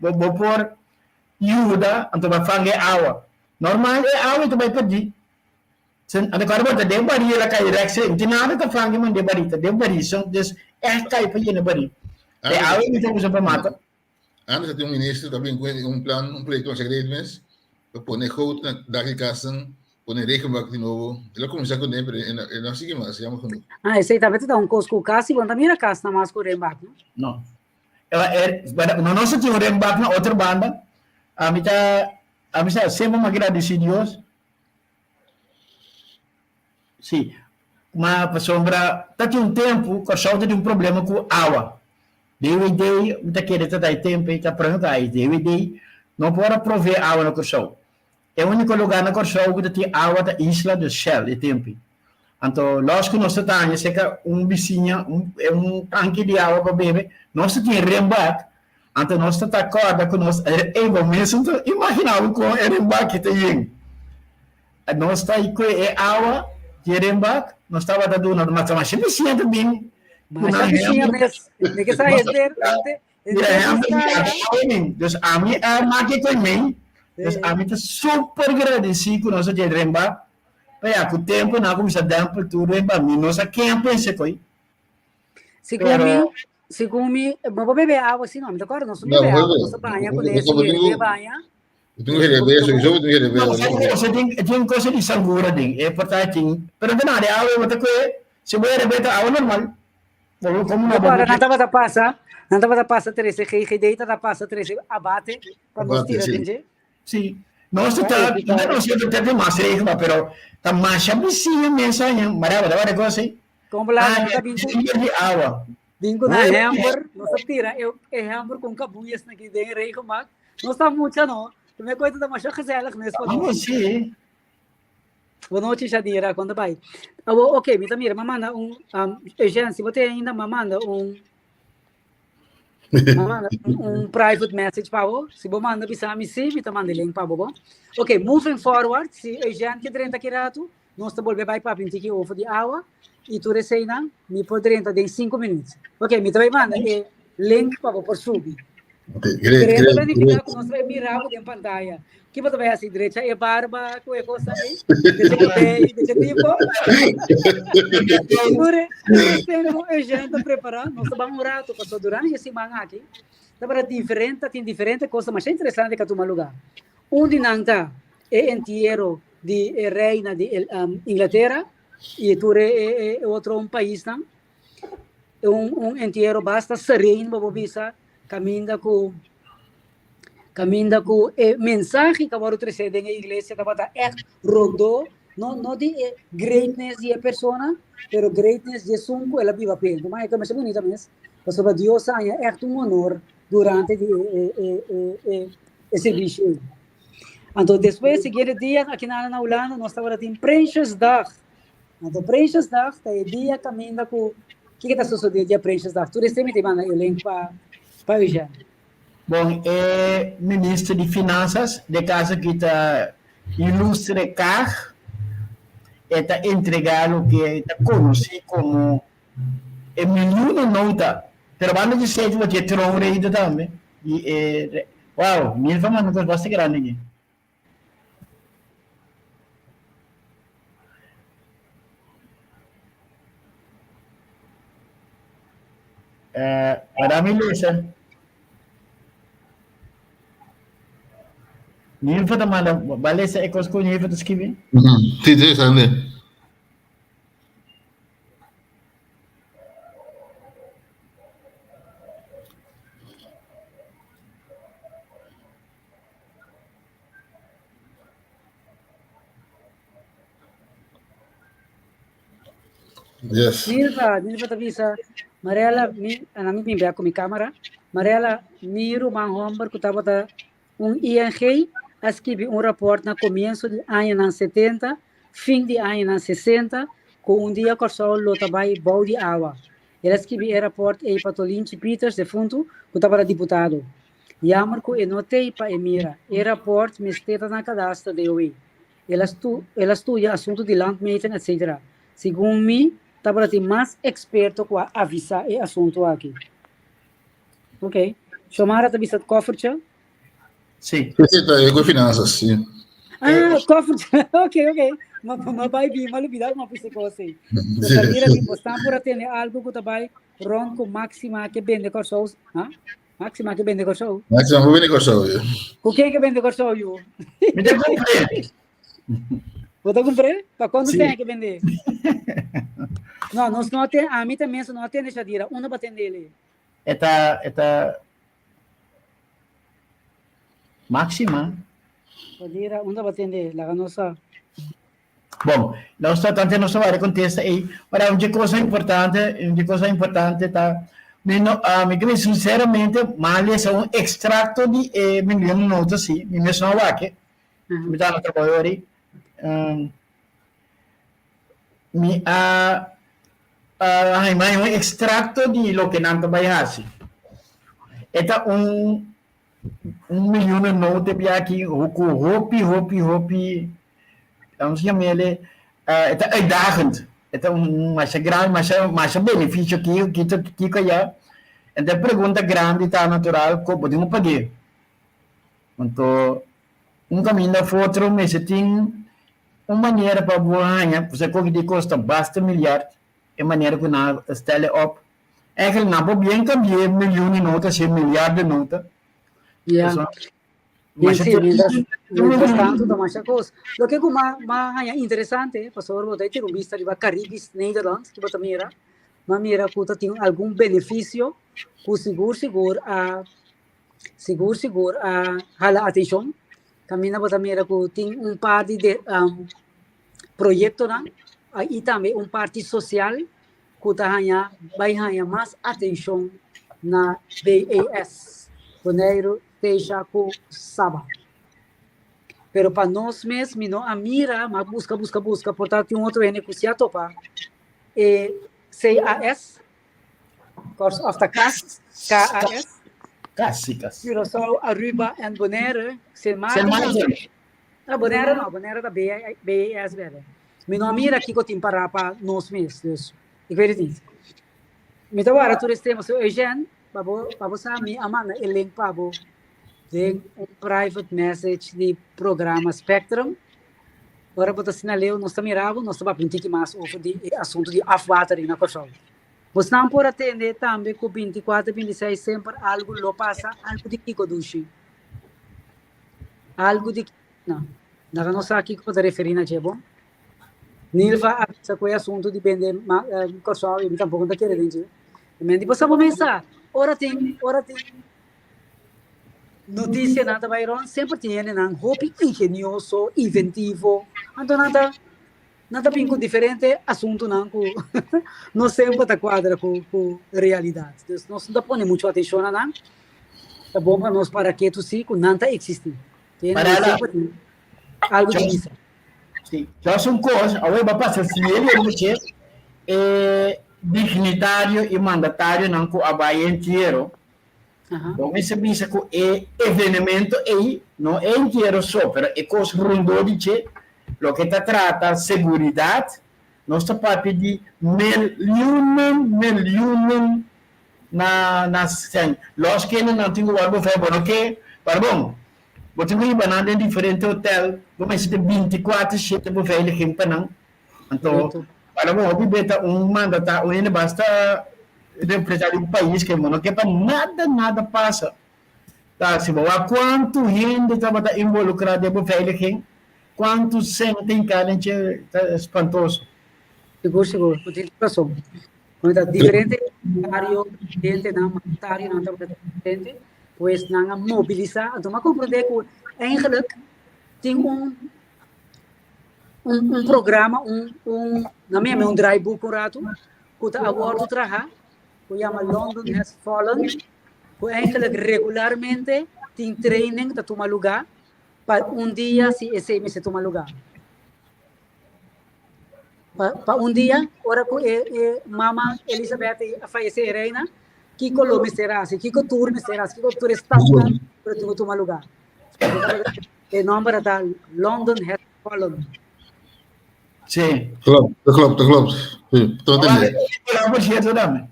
bo, bo por yuda, anto bo a fanga e awa. Normal e awa ei ta bai perdí. Anto claro bo ta den barí el a kai rechtstreeks, no tin nada ta fanga man den barí, ta den barí, so, dus echt kai pa yena barí. E awa ei mi ta usa pa mata. Antes tin un minister ta bin ku un plan, un proyecto masha great mes, pa pone goot na dak di kasnan, pone regenbak di nobo. El a kuminsá kuné, pero e no a sigui mas, jammer genoeg. Ah, esei tambe ta un kos ku kasi bo no ta mira kasnan mas ku renbak, no? No. No nos ta tin un renbak na otro banda. Ami ta, ami sa semper mi a gradisí Dios. Sí, ma pasobra ta tin un tempu Kòrsou ta tin un problema ku awa. DWD, mi ta kere ta dai tempu ei ta pregunta ai, DWD no por a provee awa na Kòrsou. E úniko lugá na Kòrsou ku ta tin awa ta Isla de Shell e tempu ei. Anto lòs ku nos ta taña serka un bisiña un un tanki di awa pa bebe, nos ta tin renbak, anto nos ta ta kòrda ku nos ei bo mesun ta imaginá bo kon e renbak ta yen. Nos ta kue e awa di e renbak, nos tabata duna, ma ta masha bisiña ta bin ku Masha nan bisiña hèmber. mes. Mi ke sa henter, henter, Mira, henter hèmber mi Vizcaya. a awa min. Dus ami a maki kue min. Dus Sí. ami ta super gradisí ku nos a dje renbak. Pa ya ku tempu nan a kuminsá dèmpel tur renbak. Mi no sa ken a pensa koi. Segun Pero mi, segun mi, bo por bebe awa si no, mi ta kòrda nos no No, bebe awa, bebe. nos a baña Bo kuné, si bo bebe tin baña. bo tin herebé, sowieso bo tin herebé. No, sa cosa tin, tin cosa di sangura den, e por ta tin, pero de nada, awa bo ta kue, si bo herebé ta awa normal. Bo como no Mi bo kòrda nan tabata pasa, nan tabata pasa trese GGD tabata pasa trese abate pa nos Abate, tira sí. den dje. Sí, nos ta Pa ta, evitá. no nos ta tin mas regla, pero ta masha bisiña mes aña, mara bo ta wak e cosa ei. Kon bo laga Ah, nan ta bin ku di awa. Bin ku nan hember, nos a tira e e hember ku un kabuyes na ki den regenbak. Nos ta mucha no. Primer koe ta masha gezellig mes pa Amo nos. sí. Boa noite, Shadira, quando vai? Awo, ok, mi ta mira, ma manda un, um, Eugene, si bo tem ainda, ma manda un, ma manda un, un private message pa bo. Si bo manda bisa mi sí, mi ta manda e link pa bo, bo. Ok, moving forward, si Eugene ke drenta ki ratu, Nos ta bolbe bai papia un tiki over di awa y tur eseinan mi por drenta den cinco minuut. Ok, mi ta bai manda e link pa bo por subi. Ok, great, Drenta great, ta nifica great. cu nos ta bai mira bo den pantaya. Kibo ta bai haci? Drecha e barba cu e cosa ei? Drecha cabey, drecha tipo? Tur e tur e cu Eugene ta prepara, nos ta ban un rato, pasobra durante e siman aki tabata diferente, tin diferente cosa masha interesante cu a tuma lugar. Un di nan ta e entiero di e reina di Inglatera y tur e otro un paisnan. Un un entiero basta sereno bo por bisa caminda cu caminda cu e mensahe cu a worde trece den e iglesia tabata echt rondó no no di e greatness di e persona pero greatness di esun cu el a biba p'e. Enton e masha bunita mes pasobra Dios a haña echt un honor durante di e e e e e servicio ei. Anto despues siguiente dia aki na na Hulanda nos tabata tin Prinsjesdag. Anto Prinsjesdag ta e dia kaminda ku kiko ta sosodé dia Prinsjesdag? Tur esei mi ta manda e link pa pa Eugène. Bon, e minister di Finansas, den caso aki ta Ilustre Kaag, e ta entrega loke ta conoci como e miljoenennota, pero banda di esei bo tin e troonrede tambe. Y e, wow, Nilva manda un cos basta grandi aki. Eh, para mi lesa. Nilva ta manda, ba lesa e cos cu Nilva ta scribi? Sí, sí, sande. Yes. Nilva, Nilva ta bisa, Mariela, mi, ana mi bin bek ku mi kamera. Mariela, mi ruman homber ku tabata un ING a skibi un raport na komienso di añanan setenta, fin di añanan sesenta, ku un dia Kòrsou lo ta bai bou di awa. El a skibi e raport ei pa Tolinchi Pieters, defuntu, ku tabata diputado. Jammer ku e no t'ei pa e mira. E raport mester ta na kadastra DOE. El a stu el a studia asuntu di landmeting etc. Segun mi tabata tin mas eksperto ku a avisá e asuntu aki. Ok. Xiomara ta bisa koffertje? Sí. Sí, ta e ku finanzas, sí. Ah, koffertje. Ok, ok. Ma ma bai bin, ma lubida ku ma puse kos ei. So ta mira di bosnan por a tene algu ku ta bai rond ku Maxima ke bende Kòrsou. Ha? Maxima ke bende Kòrsou. Maxima ku bende Kòrsou, yu. Ku ken ke bende Kòrsou, yu? Mi ta kumpré. Bo ta kumpré? Pa kuantu Sí. ten ke bende? No, nos no ten, ami ta mes no tende Shadira. Unda bo tende ele? E ta, e ta Maxima. Shadira, unda bo tende? Laga nos sa. Bon, nos ta tante nos ta wari contesta ei, pero un cosa importante, un cosa importante ta mi no ah, mi cree sinceramente ma lesa un extracto di e mi mi nota si, mi mes no wak, mi ta na trabou ori. Um, mi a a haña un extracto di loke nan ta bai hasi. E ta un un miljoen nota biaki ku hopi hopi hopi vamos llamele uh, e ta uitdagend. E ta un masha grandi, masha masha beneficio ki ki kiko ya. En e pregunta grandi ta natural ko bo tin ku pag'é. Anto un kaminda of otro mester tin un manera pa bo haña, pasobra koki di kosta basta milyard, e manera ku nan a stel e op. Eigenlijk nan por bien cambi'é miljoen di nota hacié milyard di nota. Ja. Pasobra Bien, masha sí, tempu mientras, mientras tanto ta masha kos. Loke ku ma, ma haña interesante, pasobra bo ta tira un bista riba Caribisch Nederland, ku bo ta mira, ma mira ku ta tin algun benefisio ku sigur sigur a sigur sigur a hala atenshon. Kaminda bo ta mira ku tin un par di de proyektonan i tambe un parti sosial ku ta haña bai haña mas atenshon na BAS, Boneiru, Teisha ku Saba. Pero pa nos mes mi no a mira, mi a buska buska buska por ta tin un otro hende ku si a topa e CAS, Kòrsou òf ta kas, KAS, Kas, sí, kas. Curaçao, Aruba en Bonaire, Sint Sint Maarten Maarten. Ah, Bonaire no, Bonaire ta BAS berde. Mi no a mira kiko tin pará pa nos mes, dus ik weet het niet. Mi ta wara tur es tema, so Eugène, pa bo, pa bo sa mi a manda e link pa bo den un private message di programa Spectrum. Ora bo ta asina leu, nos ta mira bo, nos ta papia un tiki mas over di e asuntu di afwatering na Kòrsou. Bosnan por a tende tambe ku 24, 26 semper algu lo pasa, algu di kiko dushi? Algu di no. Laga nos sa kiko bo ta referí na dje bo. Nilva a bisa ku e asuntu di bende Kòrsou i mi tampoko no ta kere den dje. Men di bo sa bo mes sa, ora tin ora tin notisianan ta bai rònt semper tin hendenan hopi ingenioso, inventivo, anto nan ta nan ta bin ku diferente asuntunan ku no semper ta kuadra ku ku realidat. Dus nos no ta pone muchu atenshon na nan. Ta bon pa nos para ketu si ku nan ta eksistí. Te nan Parala. semper tin algu di bisa. Sí, jos un kos, awor ba pasa si el e noche e dignitario i mandatarionan ku a bai entiero, Aha. bo mester bisa ku e evenemento ei no e entiero so, pero e kos rondó di dje, loke ta trata seguridat, nos ta papia di meliunan, meliunan na na sèn. Los kende nan tin ku wòrdu bofè, bo no ke, pardon, bo tin ku hiba nan den diferente hotel, bo mester tin 24 shete beveiliging pa nan. Anto, para bo hopi be ta un mandata, un hende basta representa di un pais ke bo no ke pa nada, nada pasa. Ta si bo wak kuantu hende tabata involukrá den beveiliging, kuantu sèn ta hinká den dje, ta espantoso. Sigur, sigur, bo tin rason. Bueno, ta diferente área, hendenan, mandatarionan tabata diferente, pues nan a mobilisá. Anto mi a komprendé ku eigenlijk tin un un un programa, un un nan mi yama un draaiboek un ratu, ku ta a wòrdu trahá, ku yama London Has Fallen, ku eigenlijk regularmente tin training ta tuma lugá pa un dia si esei mester tuma lugá. Pa, pa un dia, ora ku e, e mama Elisabeth a fayesé, e reina, Kiko lo mester hasi, kiko tur mester hasi, kiko tur e stapnan ku tin ku tuma lugá. E nòmber ta London Has Fallen. Sí. Klopt, dat klopt, dat klopt. Sí, tot en Película, por cierto, dame.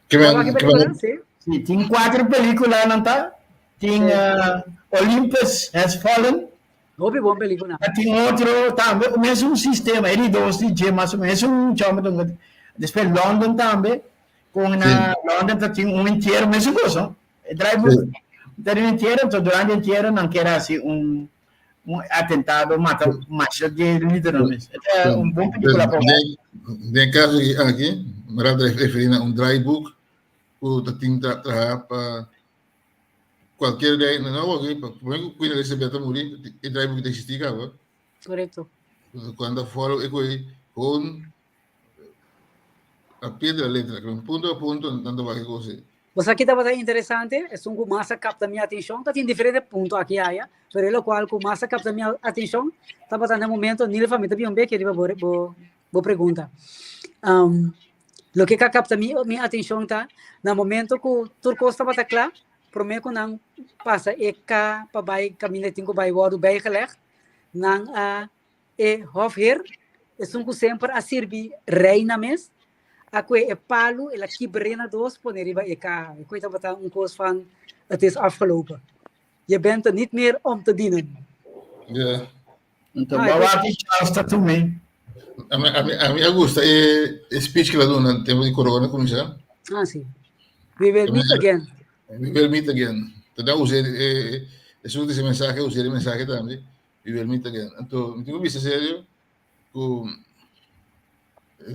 Que men, que men. Sí. Sí, tin cuatro película nan ta. Tin uh, Olympus Has Fallen. Hopi bon película. Tin otro tambe, mes un sistema, e dos di J mas o menos, un chama Después London tambe, con na London ta tin un entierro, mes un cosa. E draai Sí. Ter un entierro, entonces durante entierro nan kier haci un un atentado, mata masha di lidernan mes. E un bon película pa Den, den caso aki, mi a referí na un draaiboek ku ta tin tra traha pa cualquier rei, no aki, pa promé ku Queen Elizabeth a muri, e draaiboek ta existí kaba. Correcto. Cuando follow e koe gewoon a pie de la letra, punto a punto, tanto wak e kos ei. Bo sa ki tabata interesante? Esun ku mas a kapta mi atenshon, ta tin diferente punto aki aya, pero e lokual ku mas a kapta mi atenshon tabata na momento, Nilva, mi ta bin un beki riba bo bo bo pregunta. Um, loke ka kapta mi mi atenshon ta na momento ku tur kos tabata kla, promé ku nan pasa e ka pa bai kaminda tin ku bai wòrdu bijgelegd, nan a E hofheer, esun ku semper a sirbi reina mes, a kue e palu, el a kibr'é na dos pone riba e kaha. E kue tabata un kos van het is afgelopen. Je bent er niet meer om te dienen. Ja. Anto, ah, wak ki Charles ta tum'é. A mi, a mi, a mi a gusta e, e speech ku el a duna na tempu di corona kuminsá. Ah, si. We will meet again. We will meet again. Ta da usa e, esun di mensahe, usa e mensahe tambe. We will meet again. Anto, mi tin ku bisa serio ku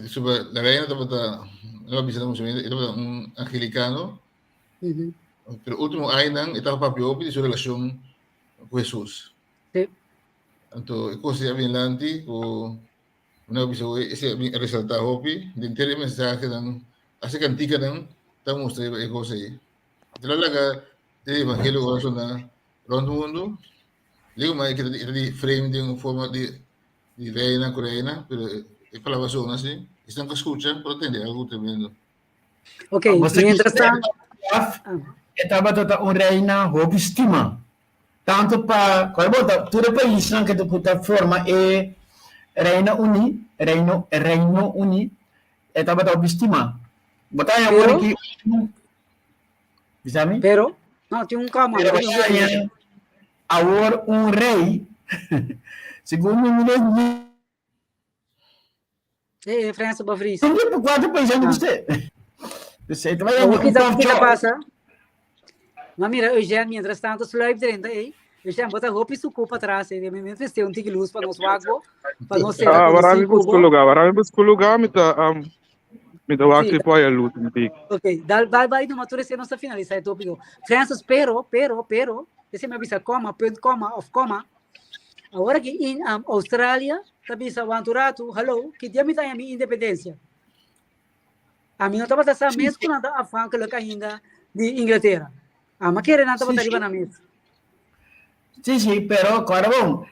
sobre la reina tabata, no a bisa na mucho, e tabata un angelicano. Pero último añanan e tabata papia hopi di su relashon ku Hesus. Sí. Anto, e kos ei a bin lanti ku mi a bisa esei a bin resaltá hopi. Den henter e mensahenan, hasta e kantikanan ta mustra e kos ei. Te la laga e evangelio ora sona rònt mundu. Digo ma e ta di frame den un forma di di reina ku reina, pero e palabra sona si, esnan ku skucha por a tende algu tremendo. Ok, mientras tanto. E tabata ta un reina hopi stima, tanto pa kual bo ta tur e paisnan ku ku ta forma e Reina Uní, Reino Reino Uní, e tabata hopi stima. Bo ta haña awor aki Bisa mi? Pero, no, tin un kama. Pero haña awor un rei, segun mi mira ni. Eh, eh, Frans ba vries. Un tempo cuatro países ah. usted. Dus het vai un Kita kita pasa? Ma mira, Eugène, mientras tanto, sluip erin, eh. Eugène, bota hopi su cupa atrás, eh. Mientras te un tiki luz pa nos wak pa nos Ah, waar mi busco lugar, waar mi busco lugar, mi ta um, Mi ta wak si por haya luz un tiki. Ok, dal, dal bai numa tur ese nos ta finalisa e tópiko. Francis, pero, pero, pero, ese mi a bisa koma, punt koma of koma. Awor aki in um, Australia ta bisa wantu ratu, hallo, ki dia mi ta haña mi independencia? A mi no tabata sa mes ku nan ta afhankelijk ainda di Inglaterra. Ama kere nan tabata riba nan mes. Sí, sí, pero kòrda bon,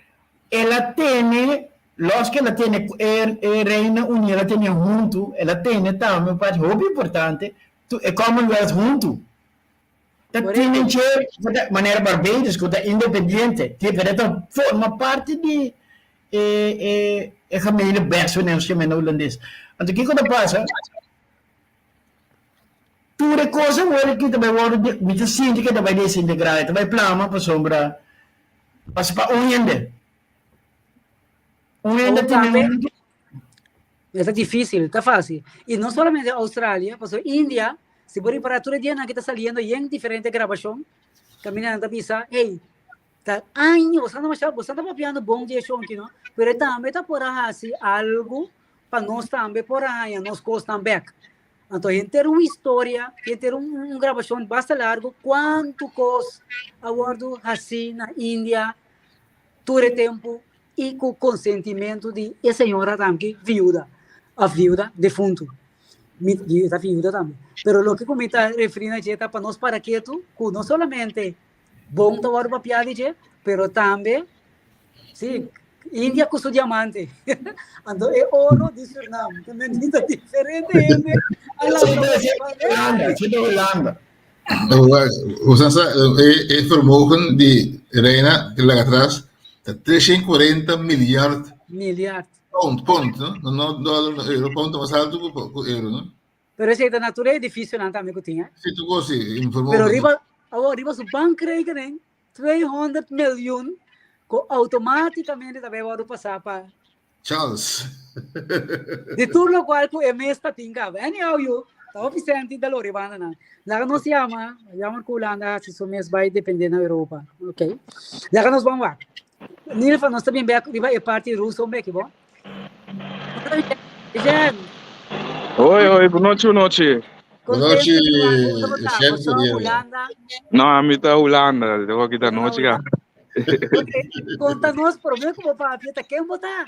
el a tene, los ke el a tene ku e e Reino Uní el a tene huntu, el a tene tambe un parti hopi importante, tu e Commonwealth huntu. Ta tene dje, manera Barbados ku ta independiente, pero e ta forma parti di e e e Gemenebest, ku nos yama na hulandes. Anto kiko ta pasa? Tur e kos awor aki ta bai wòrdu di, mi ta sinti ke ta bai desintegrá, e ta bai plama pasobra pasa pa un hende. Un hende Awor tene tambe un e ta difícil, ta fácil. I no solamente Australia, pasobra India, si bo ripará tur e dianan aki ta saliendo yen diferente grabashon, kaminda nan ta bisa, hey, ta aña, boso ta masha, boso ta papiando bon di e shonki, no? Pero e tambe ta por a hasi algu pa nos tambe por a haña nos kosnan bèk. Anto henter un historia, henter un, un grabashon basta largu, kuantu kos a wòrdu hasí na India tur e tempu i ku konsentimentu di e señora tambe viuda, òf viuda, defuntu. Mi ta viuda tambe. Pero loke ku mi ta referí na dje ta pa nos para ketu ku no solamente bon ta wòrdu papiá di dje, pero tambe, sí. India ku su diamante. Anto e oro di Surinam. Tambe ta diferente hende. Hulanda, zit Hulanda. Usansa, e vermogen di Reina di laga atras ta 340 miljard. Miljard. Pond, pond, no? No, no dollar, no euro. Pond ta mas alto ku euro, no? Pero esei ta na tur e edificionan tambe ku tin, eh? Si, tur kos, si. Vermogen. Pero riba, awor, riba su bankrekening, 200 miljoen ku automáticamente ta bai wòrdu pasá pa Charles. Di tur lokual ku e mes ta tin kaba. Anyhow yu, ta hopi senti da lori banda nan. Laga nos yama, jammer ku Hulanda hasi su mes bai depende na Europa. Ok. Laga nos ban wak. Nilfa, nos ta bin bek riba e parti ruso un beki, bo? Jen. Hoi, hoi, bon nochi, bon nochi. Bon nochi, Jen. Hulanda. No, ami ta Hulanda, debo kita nochi ka. Konta nos promé ku bo papia, ta ken bo ta?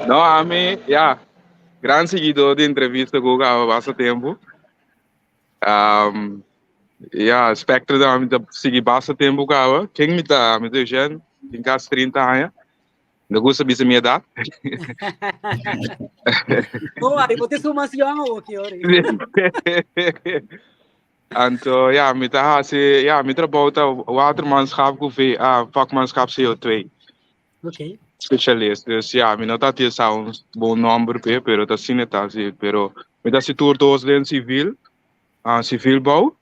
No, ami, ya, gran seguidor di entrevista ku kaba basta tempu. Um, ya, Spectre da ami ta sigui basta tempu kaba. Ken mi ta? Mi ta Eugène, tin kasi 30 aña. No gusta bisa mi edad. No, ari bo te suma jong awo ki ori. Anto, ja, mi ta hasi, ja, mi trabou ta watermanschap ku VA, vakmanschap CO2. Ok. Specialist. Dus ja, mi no ta tin sa un bon nomber pe, pero ta asina ta si. Pero mi ta hasi tur dos den civil, ah, civil bouw.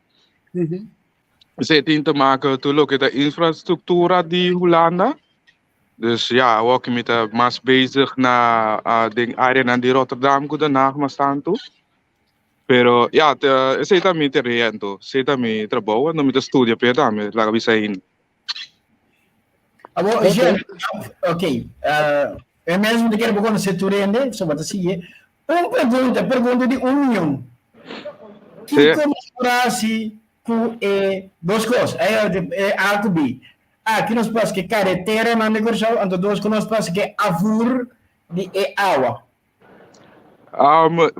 Esei tin te maken tur loke ta infrastructura di Hulanda. Dus ja, awor ki mi ta mas bezig na ah, den areanan di Rotterdam ku Den Haag mas tantu. Pero ja, te, esei ta mi tarea anto, esei ta mi trabou, anto mi ta studia p'e tambe, laga bisa ainda. Abo, Ok. Jean, ok, uh, eu mesmo te quero conhecer tu rende, só bota seguir. Un pregunta, pregunta di un milhão. Sí. Kiko mejorasi ku e dos kos, e, e A ku B. A, ki nos pasa ke carretera nan de Kòrsou, anto dos ku nos pasa ke afvoer di e awa. Um,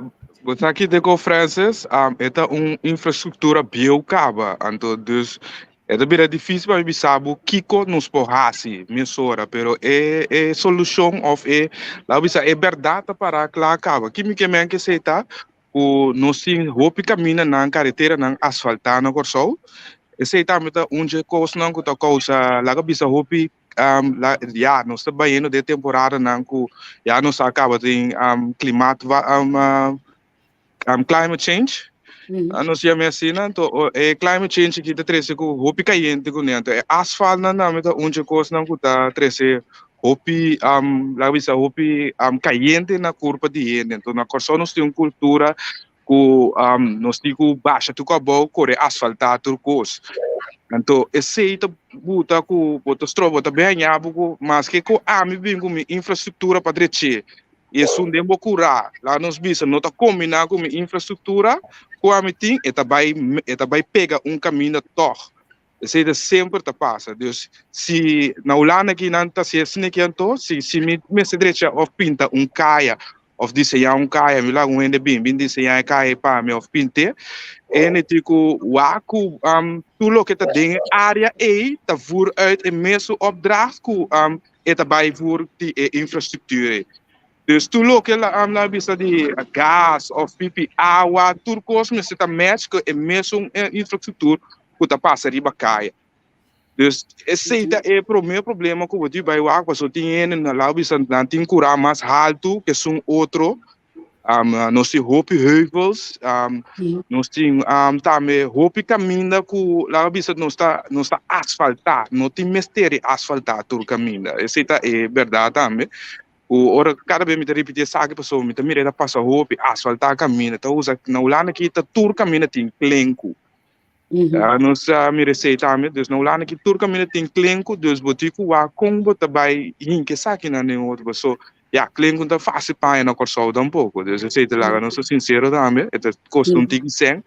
bo sa ki deko Francis, um, e ta un infrastruktura bieu kaba, anto dus e ta bira difícil pa mi bisa bo kiko nos por hasi mesora, pero e e solushon of e laga bisa e bèrdat ta para kla kaba. Ki mi ke men ke esei ta ku nos tin hopi kamindanan, kareteranan asfaltá na Kòrsou, esei tambe ta un dje kosnan ku ta kousa laga bisa hopi Um, la, ya, nos ta bayendo de temporadanan ku ya nos a kaba tin um, klimaat, um, uh, um, climate change. Mm. Uh, nos yama asina, anto e climate change ki ta trese ku hopi kayente ku ne, anto e asfalt nan tambe ta un dje kosnan ku ta trese hopi um, laga bisa hopi um, kayente na kurpa di hende. Anto na Kòrsou nos tin un kultura ku um, nos tin ku basha tur abou, kore asfaltá tur kos. Anto esei ta buta ku bo ta stroba, bo ta behañá bo ku maske ku ami bin ku mi infrastruktura pa dreché i esun den bo kurá, laga nos bisa no ta kombiná ku mi infrastruktura ku ami tin, e ta bai e ta bai pega un kaminda tòg. Esei ta semper ta pasa. Dus si na Hulanda aki nan ta hasi asina aki anto si si mi mester drecha òf pinta un kaya òf diseñá un kaya mi laga un hende bin bin diseñá e kaya ei pa mi òf pint'é e hende tin ku wak ku tur loke ta den e área ei ta voer uit e mesun opdracht ku e ta bai voer di e infrastruktuur ei. Dus tur loke la a bisa di gas òf pipi awa tur kos mester ta match ku e mesun infrastruktuur ku ta pasa riba kaya. Dus esei ta e promé problema ku bo tin bai wak pasobra tin hende na laga bisa nan tin kurá mas haltu ke esun otro. Nos tin hopi heuvels, nos tin tambe hopi kaminda ku laga bisa nos ta nos ta asfaltá, no tin mester di asfaltá tur kaminda. Esei ta e bèrdat tambe. Ku ora kada bes mi ta ripití esaki pasobra mi ta mira e ta pasa hopi asfaltá kaminda ta usa na Hulanda aki ta tur kaminda tin klenku. Nos a mira esei tambe dus na Hulanda aki tur kaminda tin klenku dus bo tin ku wak kon bo ta bai hinka esakinan den otro paso ya klenku no ta fásil paña na Kòrsou tampoko dus esei ta laga nos ta sinsero tambe e ta kosta un tiki sèn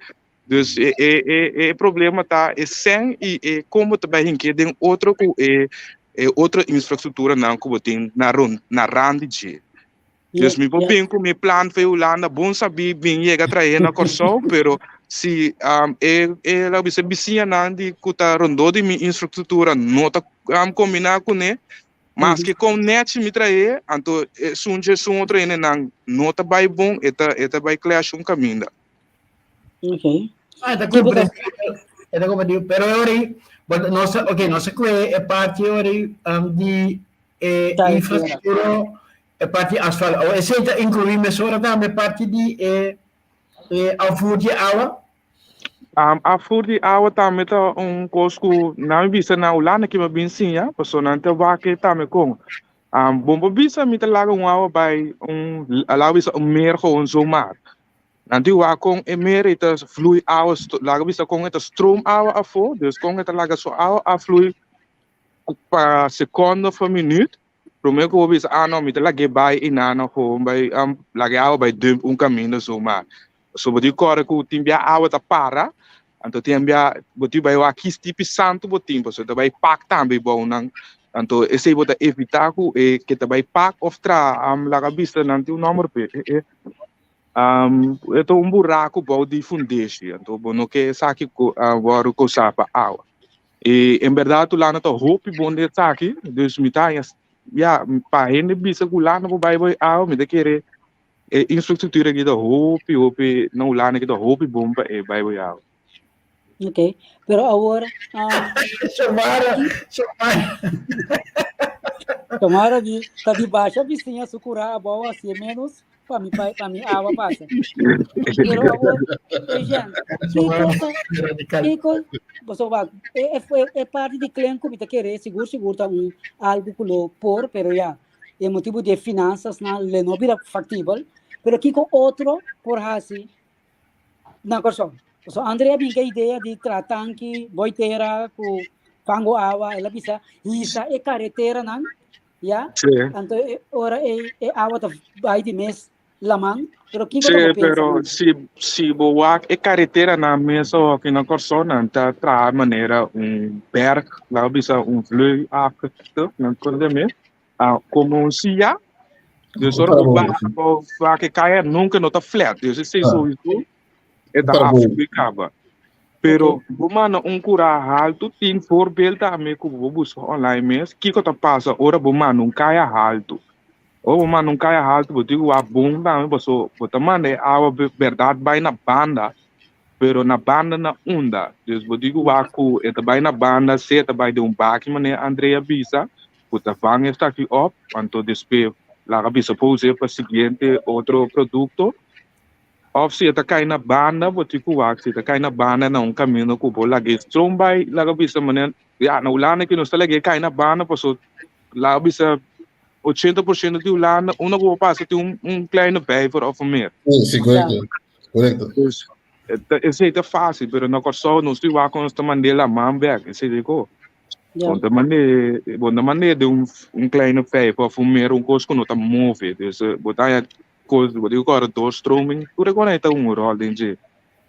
dus e e e problema ta e sèn i e kon bo ta bai hink'é den otro ku e e otro infrastrukturanan ku bo tin na rond na rand di dje. Dus mi por bin ku mi plan for Hulanda bon sabí bin yega trahe na Kòrsou, pero si um, e e laga bisa bisiñanan di ku ta rondó di mi infrastruktura no ta um, kombiná kuné, Maske kon nèchi mi trae, anto esun dje esun otro hendenan no ta bai bon, e ta e ta bai clash un kaminda. Ok. Ah, ta comprendí. E ta comprendí. Pero ori, but no sa, ok, no sa kue e parti ori um, di e Carretera. infrastructura, e parti asfalt. O ese ta incluí mesora tambe parti di e e afvoer di awa? Afvoer di awa tambe ta un kos ku nan mi bisa na Hulanda ki mi a bin siña, pasobra nan ta wak e tambe kon. Bon por bisa mi ta laga un awa bai un, laga bisa un mer gewoon zomaar. Nan tin wak kon e mer ei ta vloei awa, laga bisa kon e ta stroom awa afó, dus kon e ta laga su awa afvloei pa sekondo of pa minuut. Promé ku bo bisa, ah no, mi ta lag'é bai i nan no gewoon bai laga e awa bai dump un kaminda zomaar. So bo tin kòrda ku tin bia awa ta para, anto tin bia bo tin bai wak kis tipi santu bo tin, pasobra ta bai pak tambe bou nan. Anto esei bo ta evitá ku e ke ta bai pak òf traha laga bisa nan tin un nòmber p'e e e ta un buraku bou di fundeshi, anto bo no ke esaki ku wòrdu kousá pa awa. E en bèrdat Hulanda ta hopi bon den esaki, dus mi ta haña ya pa hende bisa ku Hulanda por bai bai awa mi ta kere e infrastructura aki ta hopi hopi na Hulanda aki ta hopi bon pa e bai bai awa. Ok, pero awor Xiomara, Xiomara. Xiomara di ta di basha bisiña su kura abou asi e menos pa mi pa, pa mi awa pasa. Pero awor, Eugène, kiko ta, kiko, boso wak, e, e, e parti di klen ku mi ta kere, sigur sigur ta un algo ku lo por, pero ya, e motibu di e finansas nan le no bira factibel, pero kiko otro por hasi na Kòrsou? So André a bin ku e idea di traha tanki, boi tera ku fango awa, el a bisa hisa e kareteranan, ya, Sí. anto e ora e, e awa ta bai di mes laman, pero kiko Sí, ta bo pensa? pero si, si bo wak e kareteranan mes aki na Kòrsou nan ta traha manera un berg, laga bisa un vlei achtig, nan kende mes. Ah, como un silla. Dus ora bo baha bo wak e kaya nunca no ta flat. Dus esei sowieso e ta afvloei kaba. Pero bo manda un kura haltu, tin voorbeeld tambe ku bo buska online mes, kiko ta pasa ora bo manda un kaya haltu. Ora bo manda un kaya haltu bo tin ku wak bon tambe paso bo ta manda e awa bèrdat bai na banda, pero na banda na unda. Dus bo tin ku wak ku e ta bai na banda, sea ta bai den un baki manera Andrea bisa, ku ta van esaki op, anto despues laga bisa por us'é pa siguiente otro produkto, òf si e ta kai na banda bo tin ku wak si e ta kai na banda na un kaminda ku bo lag'é strom bai laga bisa manera ya na Hulanda aki nos ta lag'é kai na banda paso laga bisa 80% di Hulanda unda ku bo pasa tin un un kleine vijver òf un meer. Sí, korekto, korekto. Dus esei ta fásil pero na Kòrsou nos tin wak ku nos ta mand'é laman bèk esei ta e kos. Ja. Bon ta mande, bon ta mande de un, un kleine vijf of un meer un kos ku no ta move. Dus eh, bo ta haña kos, bo digo kòrda doorstroming, tur e kos ta un ròl den dje.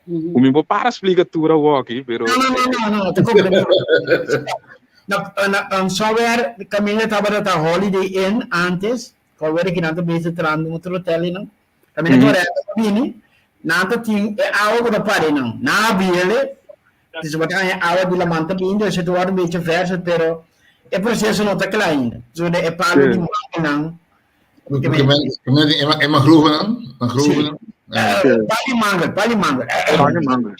Mhm. Ku mi bo para splika tur awoki, pero No, no, no, no, no, te comprendo. Na, na, um, somewhere caminda tabata ta Holiday Inn antes, alweer ki nan ta bezig trahando un otro hotel einan. Caminda Mhm. correcto pa bini, nan ta tin e awa ku ta para einan. Nan a biele, dus bo ta haña awa di laman ta bini, dus e ta wòrdu un bechi verse, pero e proseso no ta kla ainda. So de e palu di Sí. mangelnan, Porque men e mangrovenan, mangrovenan. Sí. palu di mangel, palu di mangel. Palu di mangel.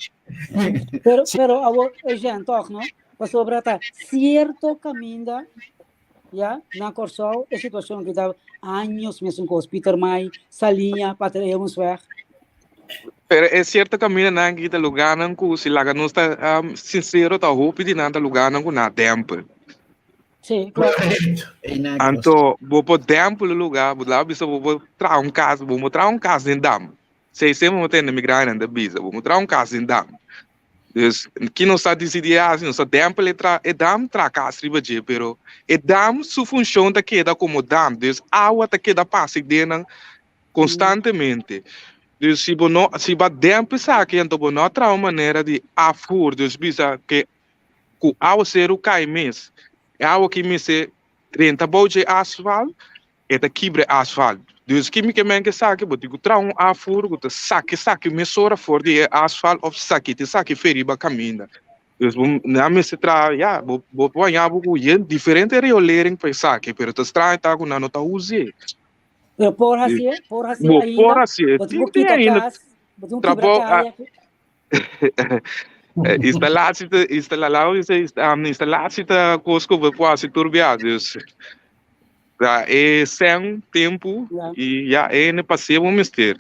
Pero, pero awor, Eugène, toch, no? Pasobra ta cierto caminda, ya, na Kòrsou, e situashon ki ta años mesun kos, Pietermaai, Saliña, Pater Eeuwensweg. Pero e cierto camindanan ki ta lugarnan ku si laga nos ta um, sincero ta hopi di nan ta lugarnan ku na dempel. Sí, klopt. Correcto. Einan kos. Anto bo por dempel un lugar, bo laga bisa bo por traha un kas, bo por traha un kas den dam. Sei semper bo tende mi grandinan ta bisa, bo por traha un kas den dam. Dus ki nos ta disidí hasi, nos ta dempel e tra e dam traha kas riba dje, pero e dam su funshon ta keda komo dam, dus awa ta keda pasa den nan konstantemente. Dus si bo no si bo a dempel esaki anto bo no a traha un manera di afvoer, dus bisa ke ku awaseru kai mes, e awa ki mester drenta bou dje asfalt, E ta kibra e asfalt. Dus ki mi ke men ke esaki, bo tin ku traha un afvoer ku ta saka esaki mesora for di e asfalt òf saki ta esaki fe riba kaminda. Dus bo nan mester traha, ya, bo bo por haña bo ku yen diferente riolering pa esaki, pero ta straño ta ku nan no ta us'é. Pero por hasié, por hasié Bo ainda, por hasié, bo tin tin ku tin kita ainda kas, bo tin ku kibra trabou, kaya. Instalatie ta instala laat me bisa instalatie ta kos ku bo por hasi tur bia dus ta e sèn tempu Ja. i ya e hende pas'é bo mester.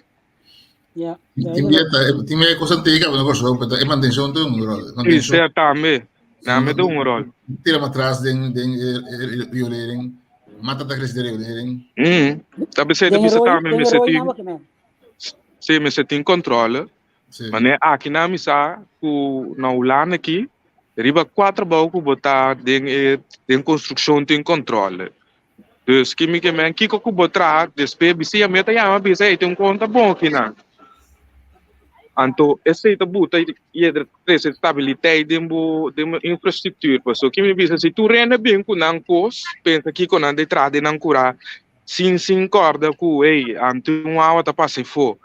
Ja, ja, Tin ja. bia ta tin bia kos antiga bo no kòrsou pero e mantenshon ta un ròl. I Mantenshon sè tambe tambe ta un ròl. Tira matras den den e riolering mata ta krese den riolering. Ta bisa ta Den bisa roi, tambe den mester roi tin nan bo ke men. si mester tin kòntròle. Sí. Mane aki nan mi sa ku na Hulanda aki riba kua trabou ku bo ta den e den konstrukshon tin kòntròle. Dus ki mi ke men kiko ku bo traha despues bisiña mi ta yama bisa ey tin un kon ta bon akinan. Anto esei ta buta i e ta trese stabiliteit den bo den bo infrastruktuur. Pasobra ki mi bisa si tur hende bin ku nan kos pensa kiko nan ta traha den nan kura sin sin kòrda ku ey anto un awa ta pasa efo.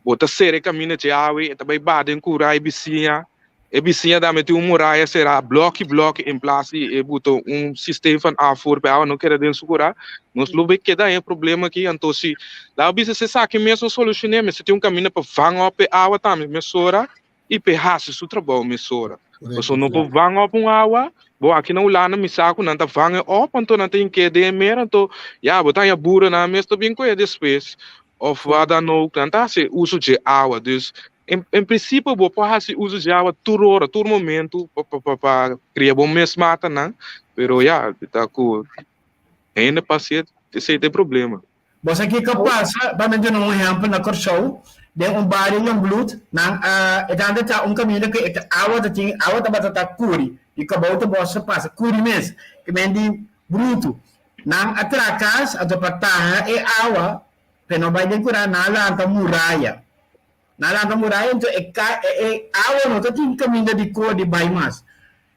Bo ta sera e kaminda dje awe, e ta bai baha den kura e bisiña. E bisiña tambe tin un muraya será blòki blòki en plas di e buta un sistema van afvoer pa e awa no keda den su kura. Nos lo bay keda den e problema aki. Anto si laga bisa si esaki mes no solushoné, mester tin un kaminda pa vang op e awa tambe mesora i pa e hasi su trabou mesora. Pasobra no por vang op un awa, bo aki na Hulanda mi sa ku nan ta vang e op, anto nan ta hink'é den e mer, anto ya bo ta haña burunan mes ta bin ku e despues. Of wat dan ook, nan ta hasi uso dje awa. Dus en en prinsipio bo por hasi uso dje awa tur ora, tur momento pa pa pa pa kria bo mes matanan, pero ya, ta ku hende pasie esei ta e problema. Bo sa kiko a pasa? Bo a mentiona un ehèmpel na Kòrsou, den un bario Jongbloed, nan a e tanta ta un kaminda ku e awa ta tin awa tabata ta kuri, di kabou ta bòs ta pasa, kuri mes, ke men di brutu. Nan a traha kas anto pa taha e awa p'e no bai den kurá nan a lanta muraya. Nan a lanta muraya anto e ka e e awa no ta tin kaminda di kor di bai mas.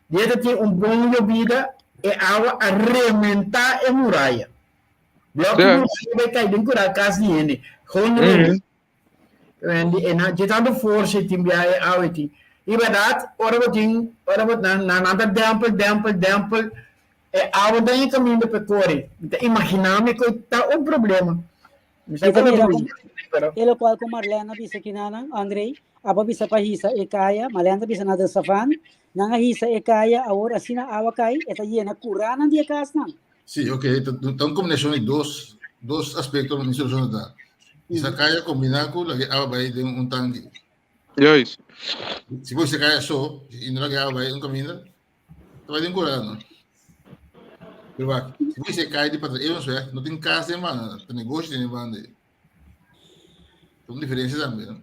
Dia ta tin un bon yobida e awa a rementá e muraya. Blòki muraya bai kai den kurá kas di hende. Gewoon rementá. Di e nan dje tantu forsa e tin bia e awa e tin. I bèrdat ora bo tin ora bo nan nan ta dèmpel dèmpel dèmpel e awa den e kaminda pa e kore. Mi ta imaginá mi ku ta un problema. Mi sa Mi ta ku mira no ku pero e lokual ku Marlene a bisa kinanan, Andrei, abo a bisa pa hisa e kaya, Marlene ta bisa na de savan, nan a hisa e kaya, awor asina awa kai, e ta yena kuranan di e kasnan. Sí, ok, ta ta un kombinashon di dos dos aspekto mi solushon ta da. Isa kaya kombiná ku lag'é awa bai den un tanki. Juist. Si bo isa kaya so i no lag'é awa bai un kaminda, ta bai den kura no. Pero wak, si bo isa kaya di patra Eeuwensweg, no tin kas den banda, ta negoshi den e banda ei. Ta un diferensia tambe no.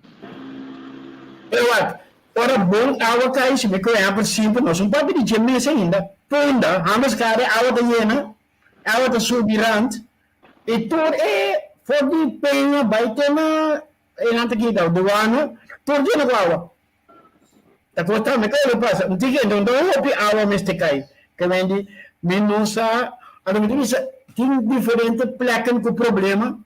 Pero wak, ora bon awa kai, si mi kohe ehèmpel simpel, nos un papia di dje mes ainda, punda, Handelskade, awa ta yena, awa ta subi rand, I tur e for di peña bai te na e nan ta kita duana, tur dia na ku awa. Ta kos tambe ke lo pasa. Un tiki enton ta hopi awa mester kai. Ke men di mi no sa, anto mi ta bisa tin diferente plekken ku problema.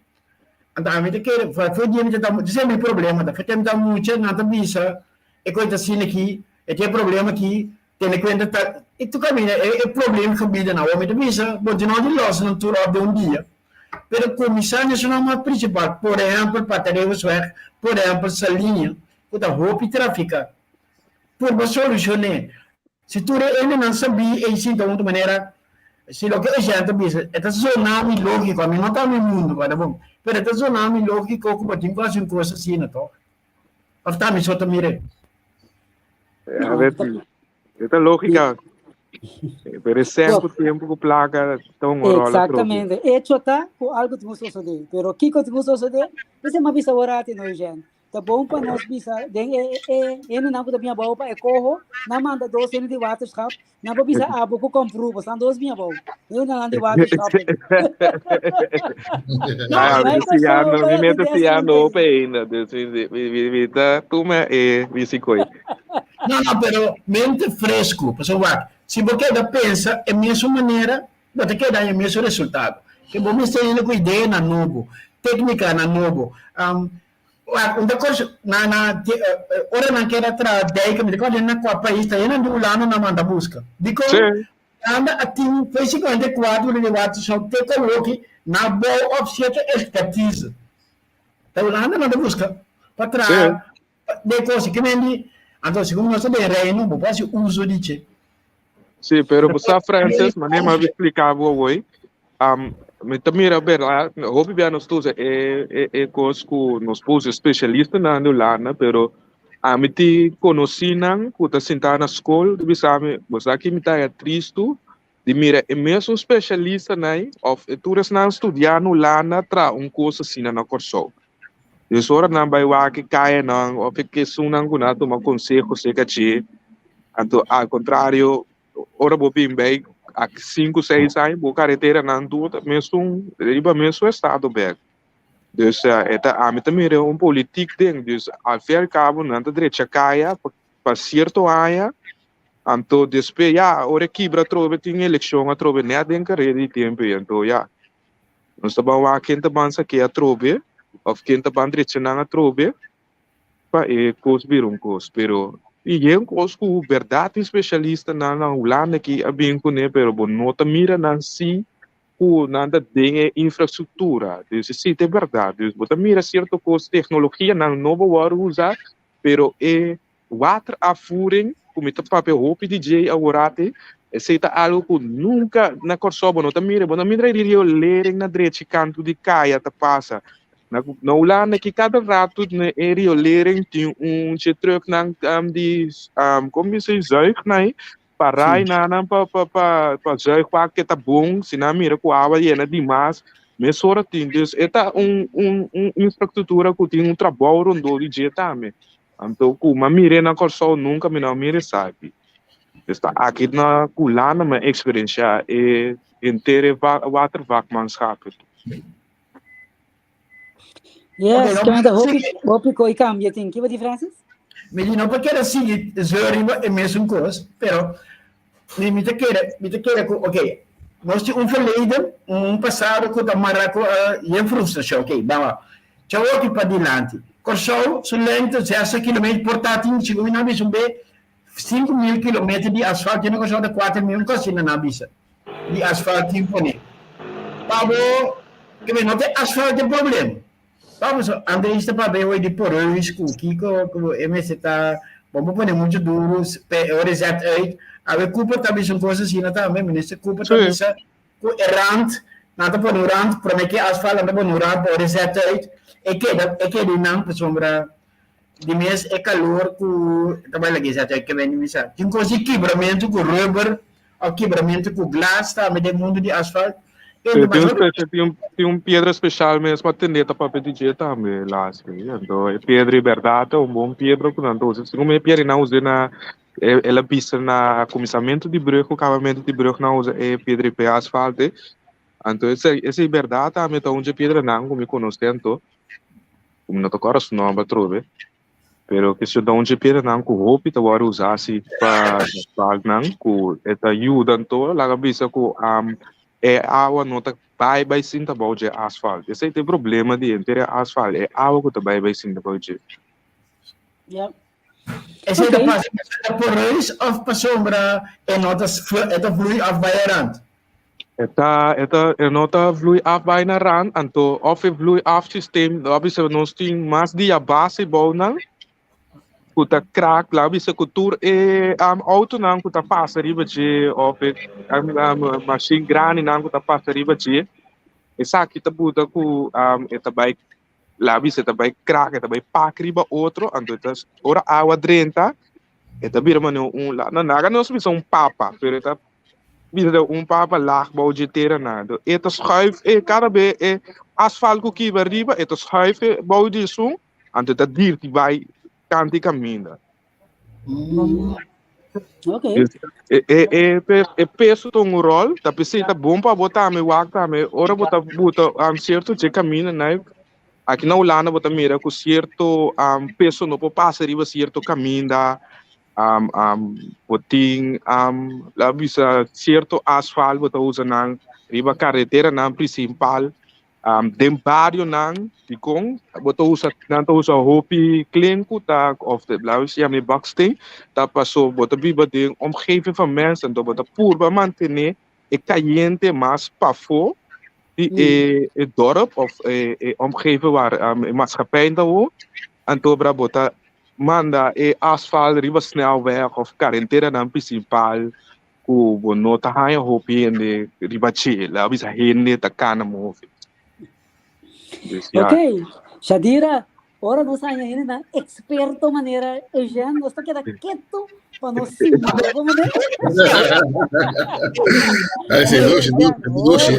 Anto ami ta kere for dia mi ta ta esei mi problema ta. For dia mi ta mucha nan ta bisa e kos ta asina aki, e tin e problema aki, Tene kuenta ta e tu kaminda e e probleemgebieden awor mi ta bisa bo tin no di los nan tur op den un dia pero kuminsá na esunnan mas prinsipal por ehèmpel Patereusweg por ehèmpel Saliña ku ta hopi trafiká purba solushoné si tur e hendenan sabí ei sinta huntu manera si loke Eugène ta bisa e ta zona mi lógiko ami no ta mi mundu kòrda bon pero e ta zona mi lógiko ku bo tin ku hasi un kos asina tòg. Of ta mi so ta mir'é? A ver, e ta lógica. Pero e sempre tempo ku placa ta un rol Exactamente. Hecho ta ku algo tin ku sosodé. Pero kiko tin ku sosodé? Esei m'a bisa ora ati no, Eugène. Ta bon pa nos bisa den e e hendenan ku ta bin abou pa e koho, nan manda dos hende di waterschap Nan por bisa abo ku kompru, bo san dos bin abou. Eu nan di waterschap. Ah, mi siando, mi mete siando ope ainda. Dus mi mi mi mi ta tuma e bisikoi. No, no, pero mente fresco. Pasobra wak, si bo keda pensa e mesun manera, bo ta keda e mesun resultado. Ke bo mester hende ku ideanan nobo, técnicanan nobo. Um, Wak, un ta kos na na ora nan keda traha dijk, mi ta kòrda na kua pais ta nan di Hulanda nan manda buska. Dikon Sí. Hulanda a tin foi 54 di waterschap te ku awoki na bou op sierto ekspertise. Ta Hulanda nan ta buska pa traha den kos ki men di anto segun nos ta den reino bo por hasi uso di dje. Sí, pero bo sa Francis, manera mi a splika bo awor, mi ta mira berdad, hopi bia nos ta usa e e e kos ku nos por usa spesialistanan di Hulanda, pero ami tin konosínan ku ta sintá na skol ta bisa mi, bo sa ki mi ta haña tristu di mira e mesun spesialistanan òf e tur esnan studiá na Hulanda traha un kos asina na Kòrsou. Dus ora nan bai wak e kayanan òf e kesunnan ku nan a tuma konseho serka dje, anto al kontrario ora bo bin bai aki sinku seis aña bo kareteranan tur ta mesun riba mesun estado bek. Dus e ta ami ta mira un politik den dus al fin al kabo nan ta drecha kaya pa sierto aña anto despues ya ora e kibra atrobe tin elekshon atrobe nèt den kareda di tempu ei anto ya. Nos ta ban wak ken ta ban sak'é atrobe òf ken ta ban drecha nan atrobe pa e kos bira un kos. Pero i e un kos ku bèrdat tin spesialistanan na Hulanda aki a bin kuné pero bo no ta mira nan si ku nan ta den e infrastruktura. Dus esei ta e bèrdat. Dus bo ta mira sierto kos teknologianan nobo wòrdu usa pero e Waterafvoering, ku mi ta papia hopi di dje aworati, esei ta algu ku nunka na Kòrsou bo no ta mira. Bo no mira e riolering na drechi kantu di kaya ta pasa. Na na Hulanda aki kada ratu na e riolering tin un dje trùknan di komo bisa zuig nan pa rai nan pa pa pa pa zuig wak ke ta bon si nan mira ku awa yena dimas mesora tin. Dus e ta un un un infrastruktura ku tin un trabou rondó di dje tambe. Anto ku mi a mir'é na Kòrsou nunka mi no a mira esaki. Esta aki na Hulanda mi a eksperensiá e henter e watervakmanschap. Yes, okay, no, hopi, hopi koi kambia tin. Kiba di Francis? Mi di no pa kere sigui zeur riba e mesun kos, pero mi mi ta kere, mi ta kere ku ok, nos tin un verleden, un pasado ku ta mará ku yen frustrashon, ok, bam Tjau aki padilanti. Kòrsou su lengte zestig kilometer por ta tin segun mi nan bisa un be 5000 kilometer di asfalt tin na Kòrsou ta 4000 un kos asina nan bisa di asfalt tin pone pa bo ke no ta e asfalt e problem pa bo so Andries ta papia hoy di poreus ku kiko ku e mester ta bo por pone muchu duru pe e ora zet uit awe Cooper ta bisa un kos asina tambe minister Cooper ta bisa Ku e rand, nan ta pone un rand, prome ke asfalt nan ta pone un rand pa ora e zet uit, e keda, e keda einan pasobra di mes e kalor ku ta bai laga e zet uit ke beni misa. Tin kos di kibramentu ku rubber òf kibramentu ku glas tambe den mundu di asfalt. Sí, tin un special, tin un, tin un piedra special mes pa tende ta papia di dje tambe, Lasky. Anto e piedra e berdad ta un bon piedra ku nan ta usa. Segun mi e piedra nan usa na El a bisa na kuminsamentu di brug ku kabamentu di brug nan usa e piedra i p'e asfalt e. Anto esei esei bèrdat tambe ta un dje piedranan ku mi konosé anto, ku mi no ta kòrda su nòmber atrobe, pero ke ta un dje piedranan ku hopi ta wòrdu usá si pa asfaltnan ku e ta yuda anto laga bisa ku e awa no ta bai bai sinta bou dje asfalt. Esei ta e problema di henter e asfalt, e awa ku ta bai bai sinta bou dje. Yep. Esei ta pasa pasobra ta poreus of pasobra e no ta e ta vloei af bai e rand? E ta e ta e no ta vloei af bai na rand anto of e vloei af systeem lo a bisa nos tin mas dia base bou nan ku ta krak lo a bisa ku tur e autonan ku ta pasa riba dje of e mashin grandinan ku ta pasa riba dje esaki ta buta ku e ta bai La bisa e ta bai krak, e ta bai pak riba otro, anto e ta ora awa drenta, e ta bira manera un la na naga nos bisa un papa, pero e ta bira un papa lag bou dje tera nan. Anto e ta schuif e kada be e asfalt ku kiba riba, e ta schuif e bou di esun, anto e ta dirti bai kanti kaminda. Okay. E, e, e, e peso ta un rol, ta p'esei ta bon pa bo tambe wak tambe, ora bo ta buta um, cierto dje camino nai, aki na Hulanda bo ta mira ku cierto um, peso no por pasa riba cierto caminda, um, um, bo tin um, la bisa cierto asfalt bo ta usa nan riba carretera nan principal. Um, den barionan, dikon, bo ta usa, nan ta usa hopi klinku ta, of de, laten we yama baksteen, ta paso bo ta biba den omgeving van mensen, anto bo ta purba mantene e cayente mas pafó di e, e dorp of e, e omgeving waar um, e maatschappij ta woon, anto bra bo ta manda e asfalt riba snelweg of carreteranan principal ku bo no ta haña hopi hende riba dje, la bisa hende ta kana move. Dus ja. Ok, Shadira, ora nos haña hende nan experto manera Eugène, nos ta keda keto pa nos siña. Como ne? Ay, sí, doce, doce,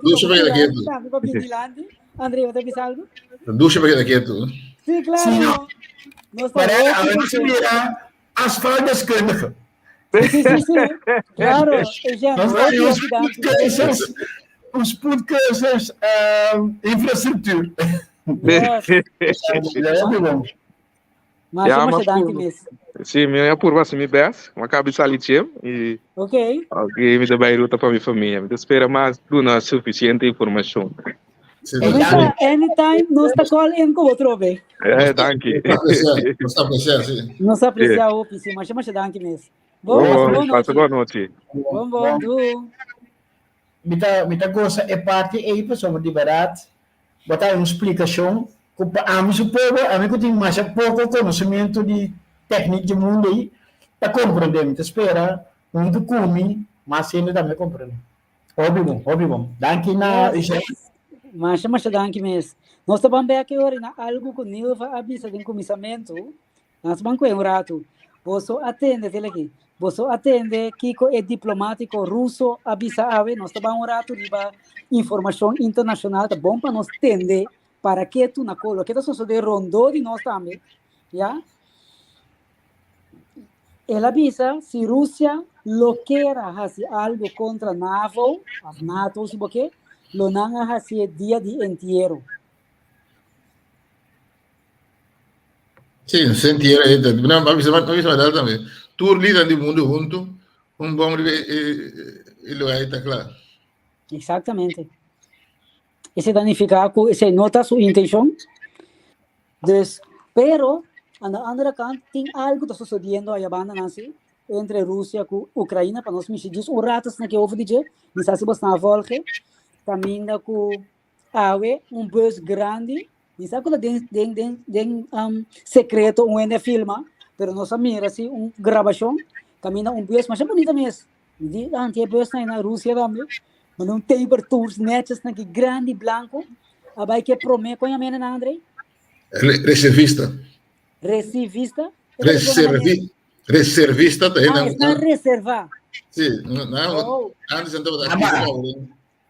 doce pa keda keto. Tambe pa bin dilanti. André, bo ta bisa algo? Doce pa keda keto. Sí, claro. Nos ta hopi contento. Asfaltdeskundige. Sí, sí, sí, sí. Claro, Eugène, Nos hopi, un hopi danki. spoedcursus, un spoedcursus infrastructuur. Yes. Ja, hopi bon. Masha, Ja, masha maar danki goed. mes. Sí, mi a purba hasi mi best. Mi a kabi sali chem i Ok. ok, mi ta bai ruta pa mi famia. Mi ta spera mas duna sufisiente informashon. Sí, Hey, sí. Misa, anytime nos ta call in ku otro be. Danki. Nos aprecia, sí. Nos aprecia hopi, sí. Masha, masha danki mes. Bon, Bon, bon pasa nochi. bon nochi. Bon, bon, doei. Mi ta gosa e parti ei pasobra di bèrdat bo ta un splikashon ku pa ami su pueblo, ami ku tin masha poko konosementu di tèknik di mundu ei, ta komprendé. Mi ta spera huntu ku mi mas hende tambe komprendé. Hopi bon, hopi bon. Danki na Yes. Eugène. Masha, masha danki mes. Nos ta ban bek e ora na algu ku Nilva a bisa den kuminsamentu. Nos ban kue un ratu. Boso a tende, tele aki. Boso a tende kiko e diplomátiko ruso a bisa awe. Nos ta ban un ratu riba informashon internashonal. Ta bon pa nos tende para ke tu na kolo. Ke ta sosodé rondó di nos tambe. Ya? El a bisa si Rusia lo kier a hasi algo kontra NAVO, òf NATO si bo ke, lo nan a hasié dia di entiero. Sí, se entiero e ta. No, a bisa, a bisa dal tambe. Tur lidernan di mundu huntu, un bom riba e, e lugar ei ta kla. Exactamente. Esei ta nifiká ku esei no ta su intenshon. Dus, pero, aan de andere kant, tin algu ta sosodiendo aya banda nan si, entre Rusia ku Ukraina, pa nos mishi djis un rato asina ke over di dje, mi sa si bo sna volge, kaminda ku awe un bus grandi, mi sa ku ta den den den den um, sekreto un hende a filma, pero nos a mira si un grabashon, kaminda un bus masha bunita mes, Mi di, ah, tin e busnan na Rusia tambe. Manda un taper tours netjes na ki grandi blanco. A bai ke prome kon yamene na André? Reservista. Recivista? Reservi, reservista ta Ah, está reserva. Sí, no, no, Oh. antes anto Ah, ba.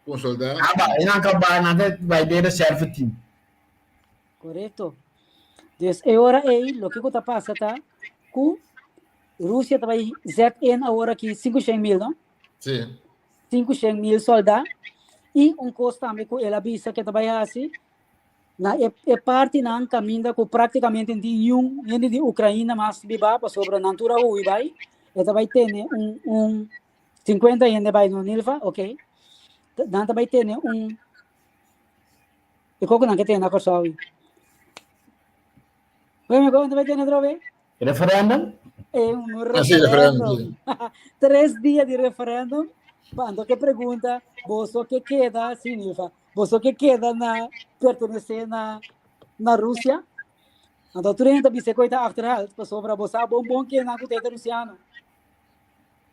con soldado. Ah, ba, e nan ka ba, nan ta bai den reserve team. Correcto. Dus e ora ei, loke ku ta pasa ta ku Rusia ta bai zet in awor aki 500 mil, no? Sí. 500 mil soldá. I un kos tambe ku el a bisa ke ta bai hasi, na e, e partinan kaminda ku práktikamente no tin niun hende di Ukraina mas bibá pasobra nan tur a hui bai, e ta bai tene un, un 50 hende bai no, Nilva? Ok. Nan ta bai tene un E koko nan ke tene na Kòrsou ei? Bueno, kon ta bai tene otra vez? Referendum? É un Ah, sí, referéndum, referéndum. 3 dia di referéndum. Anto ke pregunta, boso ke keda, sí, Nilva, boso ke keda na pertenesé na Rusia? Anto tur hende ta bisa ku ta achterhaald, pasobra bo sa bon bon kennan ku ta rusiano.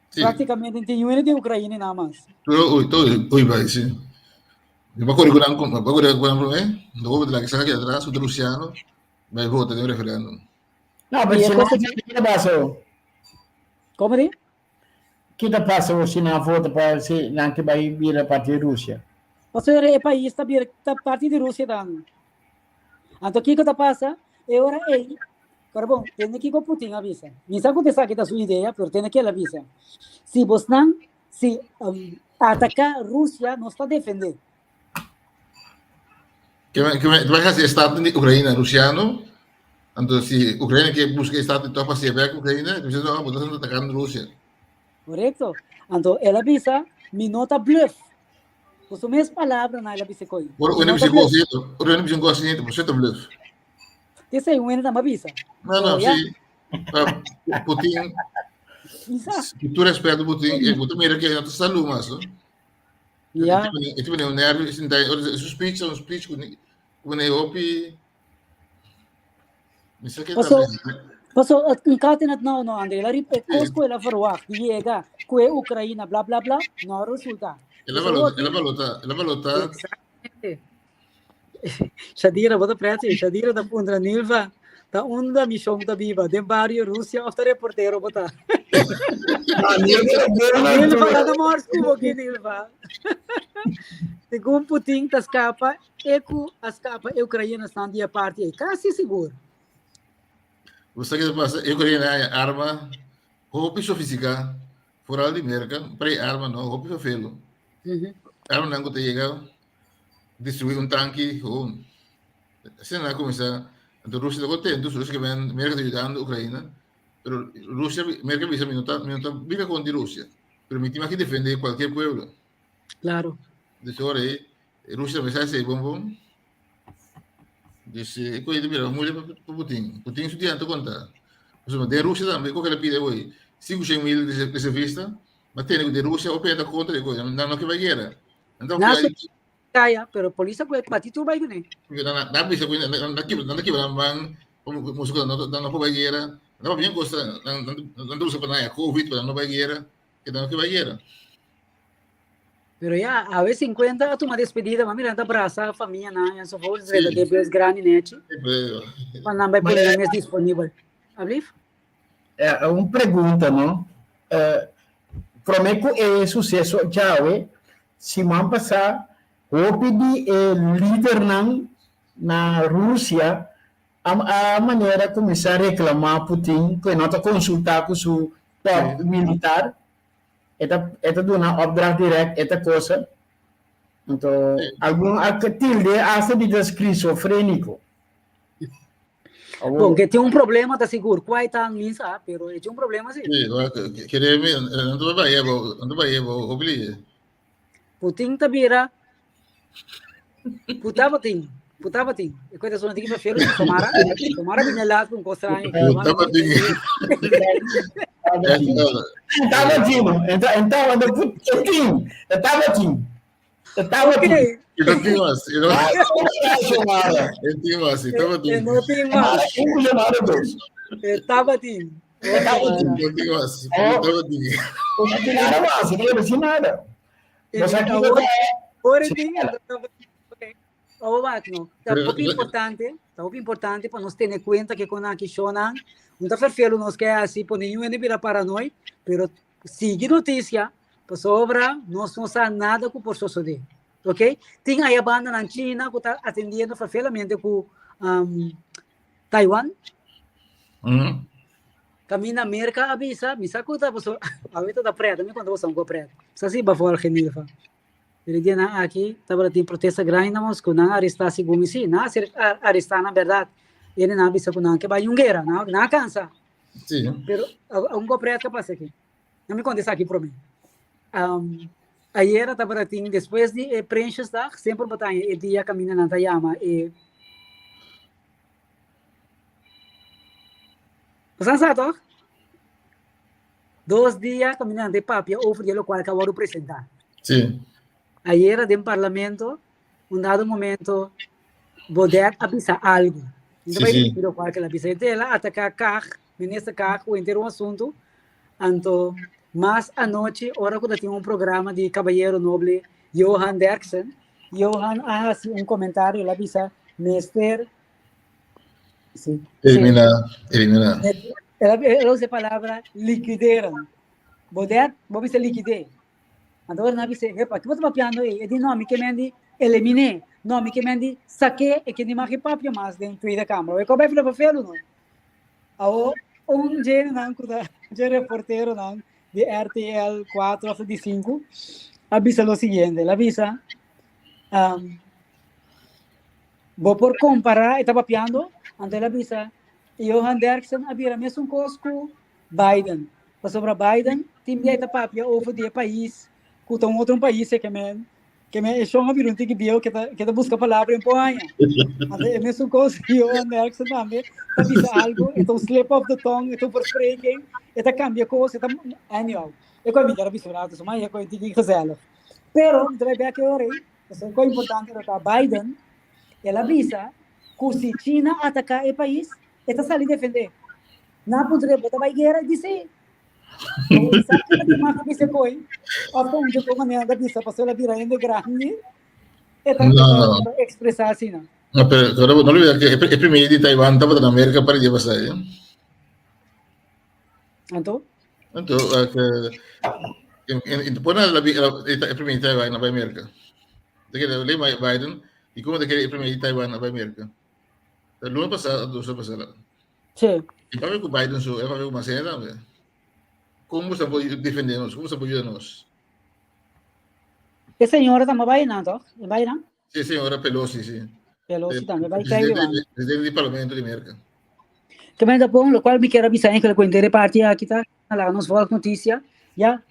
Sí. Práktikamente no tin niun di Ukraina nada mas. Todo, uy, todo, uy, bai, sí. Mi pa corre con nan, pa corre con nan promé, no voy a la que saca aquí atrás, otro rusiano, vai vota den referéndum. No, pero E si cosa nan kita pasa? Como di? Kita pasa si nan vota pa si nan ke bai bira parti di Rusia? Pasobra e pais ta bira ta parti di Rusia dan. Anto kiko ta pasa? E ora ei, pero bon, tende kiko Putin a bisa. Mi sa ku ta esaki ta su idea, pero tende ke el a bisa. Si bosnan si um, ataká Rusia, nos ta defendé. Que vai hacer estado de Ucrânia rusiano, entonces si Ucrânia que busca estado de topa se ve Ucrânia, entonces no, pues están atacando Rusia. Correcto. Anto el a bisa, mi no ta bluff. Ku su mes palabranan el a bisa koi. Ora un bisa kos cierto, ora un bisa un kos cierto, por cierto bluff. Esei un hende tambe bisa. No, no, sí. Putin, ku tur respeto Putin, e bo ta mira ke no ta salú mas, no? Ja. E ta bini un nervio, e sinta, su speech, un speech ku ku ne hopi Mi sa ke ta Paso, bisa. paso un katen het nou no André, la rip e kos ku el a verwacht, di yega ku e Ukraina bla bla bla, no a resulta. El a balota, el a balota, el a balota. Exactamente. Shadira, bo ta preti, Shadira ta puntra Nilva, ta unda mishon ta biba, den bario Rusia of ta reportero bo ta? Ah, Nilva ta buena. Nilva, nada mors ku bo ki Nilva. Segun Putin ta skapa, E ku a skapa e ukrainosnan di e parti ei, kasi sigur. Bo sa ke ta pasa? E Ukraina haña arma hopi sofistika foral di Merka, pero e arma no hopi fafelo. Armanan ku ta yega destruí un tanki gewoon. Asina nan a kuminsá. Anto Rusia ta kontentu, Rusia ke men Merka ta yudando Ukraina, pero Rusia, Merka bisa mi no ta mi no ta bira kontra di Rusia, pero mi tin mas ke defende kualkier pueblo. Klaro. Dus ora ei Rusia tambe sa esei bon bon. Dus e koe ta bira moeilijk pa Putin. Putin su diante konta. Pasobra den Rusia tambe koke la pide awor 500 mil reservista, ma tene ku den Rusia hopi hende ta kontra e koe, nan no ke bai guera. Nan ta Nan su kaya, pero polis a koe bati tur bai kuné. Nan a bisa ku nan ta kibra nan ta kibra nan man mustra ku nan no por bai guera. Nan ta papia un kos nan ta usa pa nan haña covid pa nan no bai guera, ke nan no ke bai guera. Pero ya, awe 50 a tuma despedida, ma mira, ta brasa famia nan enzovoort, sí. de bes grandi nechi. Pa nan bai pone nan mes disponibel. Ablief? Eh, un pregunta, no? Eh, prome ku e suceso djawe, siman pasá, hopi di e lidernan na Rusia a, a manera kuminsá reklamá Putin ku e no ta konsultá ku su top militar. E ta e ta duna opdracht direct, e ta cosa. Anto algun a tilde hasta di ta skrizofreniko. Bon, ke tin un problema ta sigur. Kuai ta min sa, pero e tin un problema si. Sí, kere mi, no ta bai ebo, no ta bai ebo, oblige. Putin ta bira Putabatin, putabatin. E koe ta sona tiki prefiero si Somara. Somara bini laat ku un kos straño. Putabatin. Tabatin, entaba de putin, tabatin. Tabatin. Ok. E no tin mas. E no e tin mas, e tabatin. E no tin mas. Un chamada dos. E tabatin. Tabatin. No tin mas. Tabatin. No tin nada mas, no tin nada. Nos aki no ta. Ora tin, Awor wak no. Ta hopi importante, ta hopi importante pa nos tene cuenta que con aki shonan, no ta ferfelo nos ke hasi pone niun hende bira paranoid, pero sigui noticia pasobra nos no sa nada ku por sosode. Ok? Tin aya bandanan China ku ta atendiendo ferfelamente ku um, Taiwan. Caminda Merca a bisa, mi sa cu ta paso, awita ta pret, mi conta boso un co pret. Sa si ba volg Nilva. Pero e dianan aki tabata tin protesta grandi na Moscu, nan a aresta segun mi si, nan a ser aresta na berdad. Ene nan a bisa cu nan ke bai un guera, nan a cansa. Sí. Pero un co pret ka pasa aki. No mi conta esaki prome. Um, ayera tabata tin despues di e Prinsjesdag, semper bo ta haña e dia caminda nan ta yama e Bosan sa toch? Dos dia caminda nan ta papia over di e locual cu a wordo presenta. Sí. Ayera den parlamento, un dado momento, Baudet a bisa algo. No Sí, bai sí. repeti locual cu el a bisa. Entonces el a ataca Kaag, minister Kaag, cu henter un asunto. Anto, mas anochi, ora cu ta tin un programa di Caballero Noble Johan Derksen, Johan a haci un comentario, el a bisa, mester Sí. Elimina, elimina. El a usa e palabra liquideren. Baudet, bo bisa liquidé. Anto ora nan a bisa, epa, ki bo ta papiando ei? E di, no, mi ke men di eliminé. No, mi ke men di saké, e ke ni mag e papia mas den Tweede Kamer. E ko bai fila pa felu, no? Awo, un dje nan ku ta, dje reporteronan di RTL 4 of di 5, a bisa lo siguiente. El a bisa, um, bo por kompará, e ta papiando, anto el a bisa, Johan Derksen a bira mesun kos ku Biden. Pasobra Biden tin bia e ta papia over di e pais ku ta un otro pais e ke men. Ke men e shon a bira un tiki bieu ke ta ke ta buska palabra en por haña. Anto e mesun kos Johan Derksen tambe ta bisa algo, e ta un slip of the tongue, e ta un verspreking, e ta kambia kos, e ta anyhow. E kos mi kier a bisa rato, so mai e kos tiki gezellig. Pero mi ta bai bek e ora ei, pasobra e kos importante lo ta Biden, el a bisa ku si China ataká e pais, e ta sali defendé. Nan a puntra e, bo ta bai guera? E di sí. Sabe que ta mas bisa koi? Of un de como manera bisa paso la bira hende grandi. E ta No. ta expresa asina. No, pero, pero no olvida que el primer de Taiwán estaba en América para llevar ahí. Anto? Anto, que en en pone la el primer de Taiwán na América. De que le Biden y como de que el primer de Taiwán na América. El lunes pasado, dos pasado. Sí. E papia ku Biden so, e papia ku mas hende tambe. Kon bo por defende nos? Kon bo por yuda nos? E señora tambe bai nan, toch? E bai nan? Sí, señora Pelosi, sí. Pelosi tambe bai Taiwan. Presidente di Parlamento di Merka. Ke men ta pon, lokual mi kier a bisa enkele ku henter e parti aki ta, laga nos volg notisia, ya,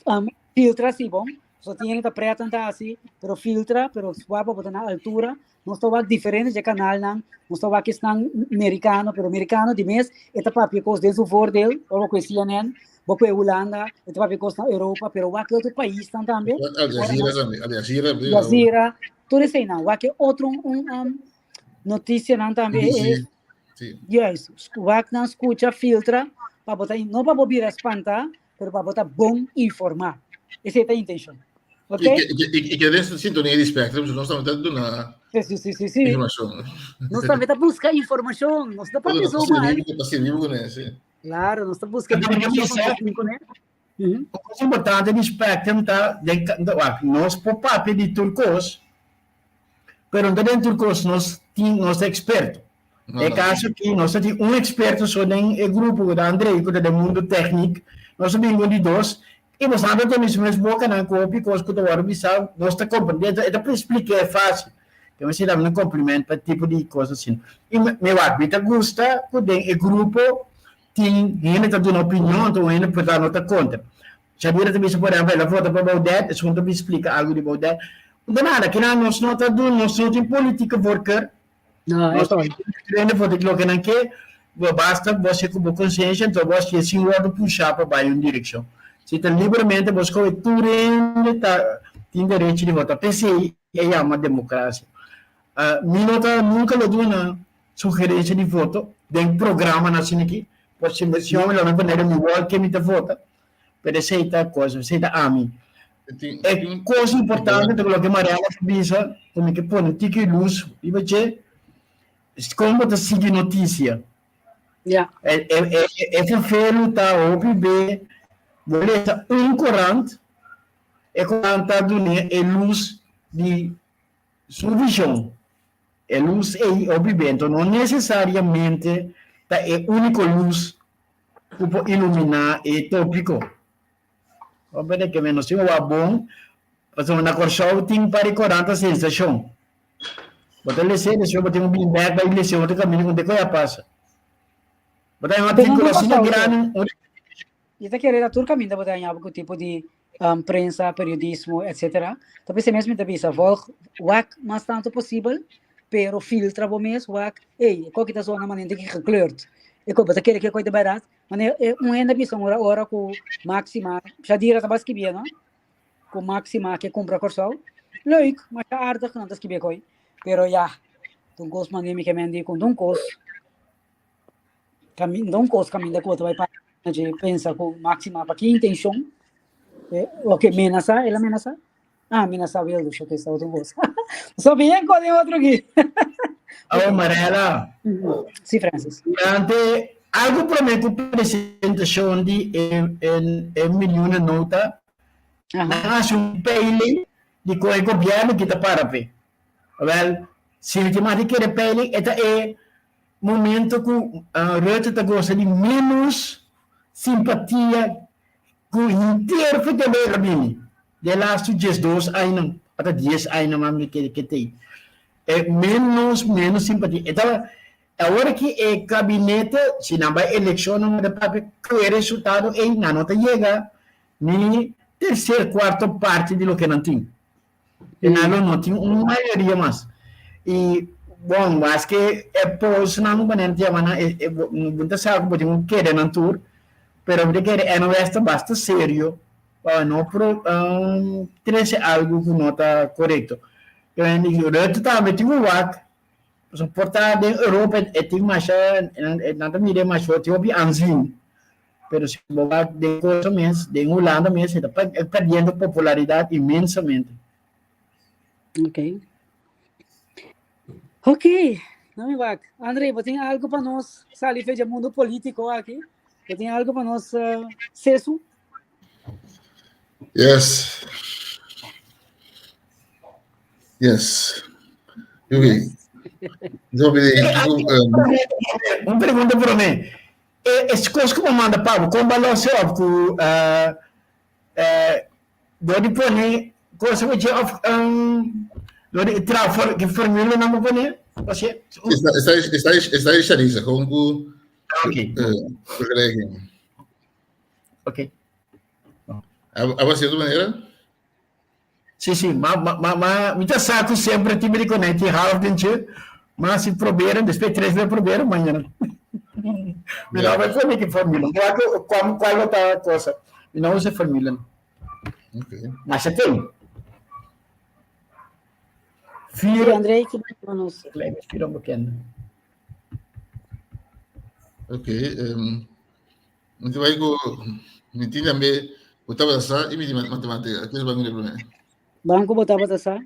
um, filtra si bon, so tin hende ta pretan ta hasi, pero filtra, pero wak pa bo ta na altura, Nos ta wak diferente dje kanalnan, nos ta wak esnan merikano, pero merikano di mes e ta papia kos den su voordeel, ora bo kue CNN, bo kue Hulanda, e ta papia kos na Europa, pero wak e otro paisnan tambe. Al Jazeera tambe, Al Jazeera. Al Jazeera, tur eseinan, wak e otro un, um, noticianan tambe. BBC, sí. Juist, wak nan skucha, filtra, pa bo ta, no pa bo bira spanta, pero pa bo ta bon informá. Esei ta intenshon. Ok? I ke den sintonia di Spectrum, so nos tambe ta duna Sí, sí, sí, sí. informashon. Nos tambe ta buska informashon. Nos ta papia zomaar. Pa sirbi kuné, sí. Claro, nos ta buska informashon pa sirbi kuné. Un kos importante di Spectrum ta, den, wak, nos por papia di tur kos, pero no ta den tur kos nos tin, nos ta eksperto. E kaso aki nos ta tin un eksperto so den e grupo ku ta André ku ta den mundu tèknik, nos ta bin ku di dos i bo sa ta tene su mes bokanan ku hopi kos ku ta wòrdu bisa nos ta komprendé e ta splik'é fásil. Ke mester dam un kompliment pa tipo di kos asina. I mi wak mi ta gusta ku den e grupo tin hende ta duna opinion anto un hende por ta no ta kontra. Xavier ta bisa por ehempel el a vota pa Baudet esun ta bin splika algu di Baudet. De nada kinan nos no ta duna nos no tin politica voorkeur. No, Nos eso. Prende for di loke nan ke, bo basta bo hasi ku bo konsiensha, anto bo hasié sin wòrdu pushá pa bai un direkshon. Si ta libremente bo skohe tur hende ta tin derecho di vota. P'esei e yama demokrasia. Mi no ta nunka lo duna sugerensia di voto den programanan asina aki, por si si hopi lo mi pone riba mi wall ke mi ta vota, pero esei ta kos, esei ta ami. E kos importante ta ku loke Mariana ta bisa, ku mi ke pone tiki lus riba dje, kon bo ta sigui notisia. Ja. E, e, e, e vervelu ta hopi be, bo lesa un korant, e korant ta dun'é e lus di su vishon. E lus ei hopi be, enton no nesesariamente ta e úniko lus ku por iluminá e tópiko. Comprende ke men nos tin wak bon, pasobra na Kòrsou tin par di korant sensashon. Bo ta les'é, despues bo tin ku bin bèk bai les'é otro kaminda ku te koe a pasa. Bo ta haña un artíkulo asina grandi, un. Mi ta kere ta tur kaminda bo ta haña bo ku tipo di prensa, periodismo, etcetera. Ta p'esei mes mi ta bisa, volg wak mas tantu posibel, pero filtra bo mes wak, ey, e koki ta zona manera ki gekleurd. E koki, bo ta kere ku e koki ta bèrdat? Manera un hende a bisa un ora ora ku Maxima, Shadira tabata skibié no, ku Maxima ke kumpra Kòrsou. Leuk, masha aardig ku nan ta skibié ko'i. Pero ya, ta un kos manera mi ke mendi ku un kos, kaminda un kos kaminda ku bo ta bai para dje pensa ku Maxima pa ki intenshon, oke menasá, el a menasá? Ah, menasá Wilders, oke, esta otro kos. So bien kon den otro aki. Awo Marela. Si, Francis. Durante algu promé ku presentashon di e e milioenen nota, nan a hasi un peiling di kon e gobièrnu ki ta para p'e. Wèl, si mi tin mas di kere peiling, e ta e momento ku Rutte ta gosa di ménos simpatia ku henter VTB a bini den lastu 12 añanan, ata 10 añanan mas mi ke ke tei. E menos menos simpatia. E ta awor aki e kabinete si nan bai elekshonnan nan ta papia ku e resultado ei nan no ta yega ni terser kuarto parti di loke nan tin. E nan lo no tin un mayoria mas. I bon, maske e polsnan ku nan ta yama nan, e bo ta sa ku bo tin ku kere nan tur, pero bo ta kere NOS ta basta serio pa no pro trese algu ku no ta korekto. Rutte tambe tin ku wak, pasobra por ta den Europa e tin masha, nan ta mira e masha tin hopi aanzien. Pero si bo wak den cosa mes, den Hulanda mes, e ta perdiendo popularidad inmensamente. Ok. Ok, no mi wak. André, bo tin algo pa nos sali fe dje mundo politico aki? Bo tin algo pa nos uh, sesu? Yes. Yes. Ok. Zo Un pregunta por mí. E es kos ku bo manda pa bo, kon bo a los e òf ku dor di pone kos riba dje òf dor di traha for ki formulanan bo pone? Esta esta esta e Sharisa, gewoon ku vergelijking. Ok. A was cierto manera? Sí, sí, ma, ma, ma, ma mi ta sa ku semper tin mi konekti half den dje, ma si proberen, despues tres bes proberen, mañana. Mi no bai pone ki formula. Mi wak kual kual lo ta cosa. Mi no usa formula. Okay. Masha ten. Vier. André, ki pa nos? Kleine vier onbekende. Oké, um, Mi ta bai ku mi tin tambe bo tabata sa i mi tin matematika. Kiko ta mira promé? Ban ku bo tabata sa?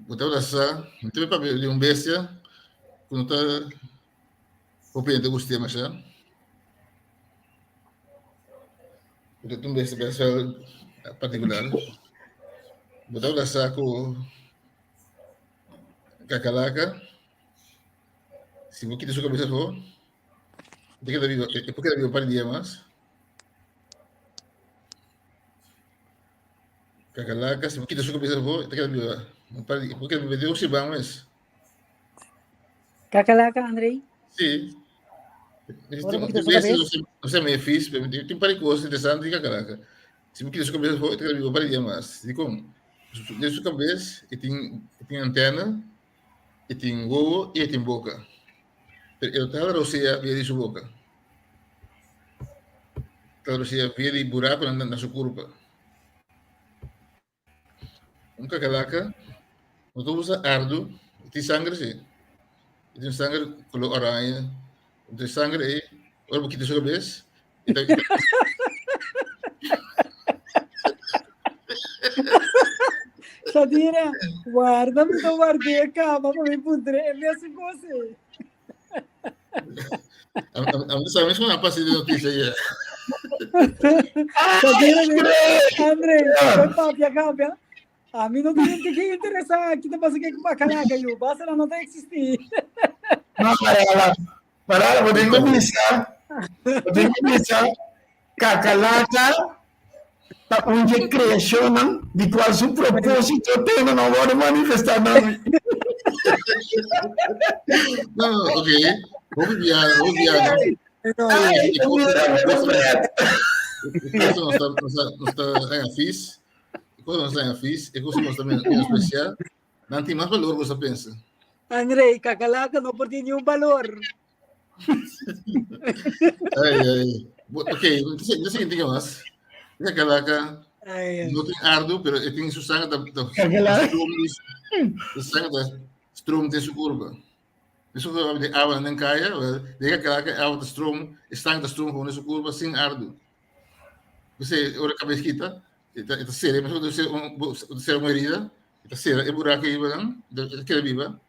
Bo tabata sa, mi ta bai papia di un bestia ku no ta hopi hende gust'é masha. Bo ta un bestia bèst partikular. Bo tabata sa ku kakalaka. Si bo kita su cabeza afó, e ta keda biba, e por keda biba un par di dia mas. Kakalaka, si bo kita su cabeza afó, e ta keda biba un par di, e por keda biba te un siman mes. Kakalaka, Andrei? Sí. Ora bo kita su cabeza? No sé, me fis, pero tin un par di cosas interesante di kakalaka. Si bo kita su cabeza afó, e ta keda biba un par di dia mas. Dikon? Den su cabeza e tin, e tin antena. E tin wowo i e tin boka. Pero e no ta hala rosea via di su boka. Ta hala rosea via di burakunan na su kurpa. Un kakalaka no ta usa ardu, e tin sanger si. E tin sanger kolor oranje. Entonces e sanger ei, ora bo kita su kabes, e ta Shadira, guarda mi ta guard'é kaba pa mi puntr'é e mesun kos ei. A mi sa mesmo a pasa de noticia ya. Shadira, André, soy papia cambia. A mi no tin que interesá ki ta pasa ku Bacalaca yu. Basta no ta existí. No, Marala. Marala, bo tin ku bisa, bo tin ku bisa kakalaka ta un dje kreashonnan di kual su propósito te no wòrdu manifestá na mi. No, ok. Hopi bia, hopi bia, no? Ai, mira, mi pret. Nos ta, nos ta, nos ta haña fis. E cosa nos ta fis, e cosa nos ta menospreciar, nan tin mas valor ku nos ta pensa. Andrei, kakalaka no por tin niun balor. Ai, ai. Ok, no sé qué mas. Kakalaka no tin ardu, pero e tin su sangre ta, ta su sangre ta stroom den su kurpa. Eso que de awa den kaya, de kakalaka awa ta stroom, e sangre ta stroom gewoon in su kurpa sin ardu. P'esei ora kabes kita, e ta e ta sera, mesmo ku ta sera un herida, e ta sera e buraku ei nan, e ta keda biba.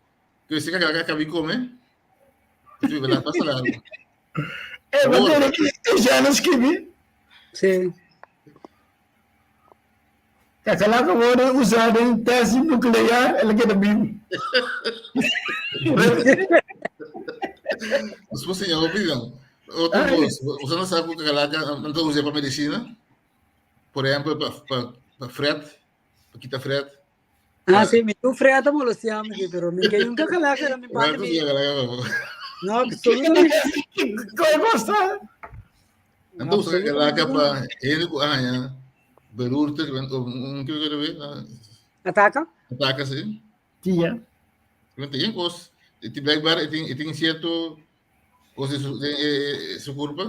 Ku esei kaka kabi kome, e ta biba la basta largu. E bo tene ki e ya no skibi? Sí. Kakalaka worde usá den test nuklear, el a keda bibu. Nos por siña hopi dan. Otro kos, boso no sa ku kakalaka nan ta usa pa medisina? Por ehempel, pa, pa, pa fret, pa kita fret. Ah, sí, mi tu fret ta molestiá mi, pero mi ke un kakalaka na mi parte mi. No, absolutamente. Koe kosta? Nan ta usa kakalaka pa hende ku haña. Beroerte, un kiko kiko be? Ataka? Ataka, sí. Tia. Want tin kos, e tin blijkbaar e tin e tin cierto kos den su den e su kurpa.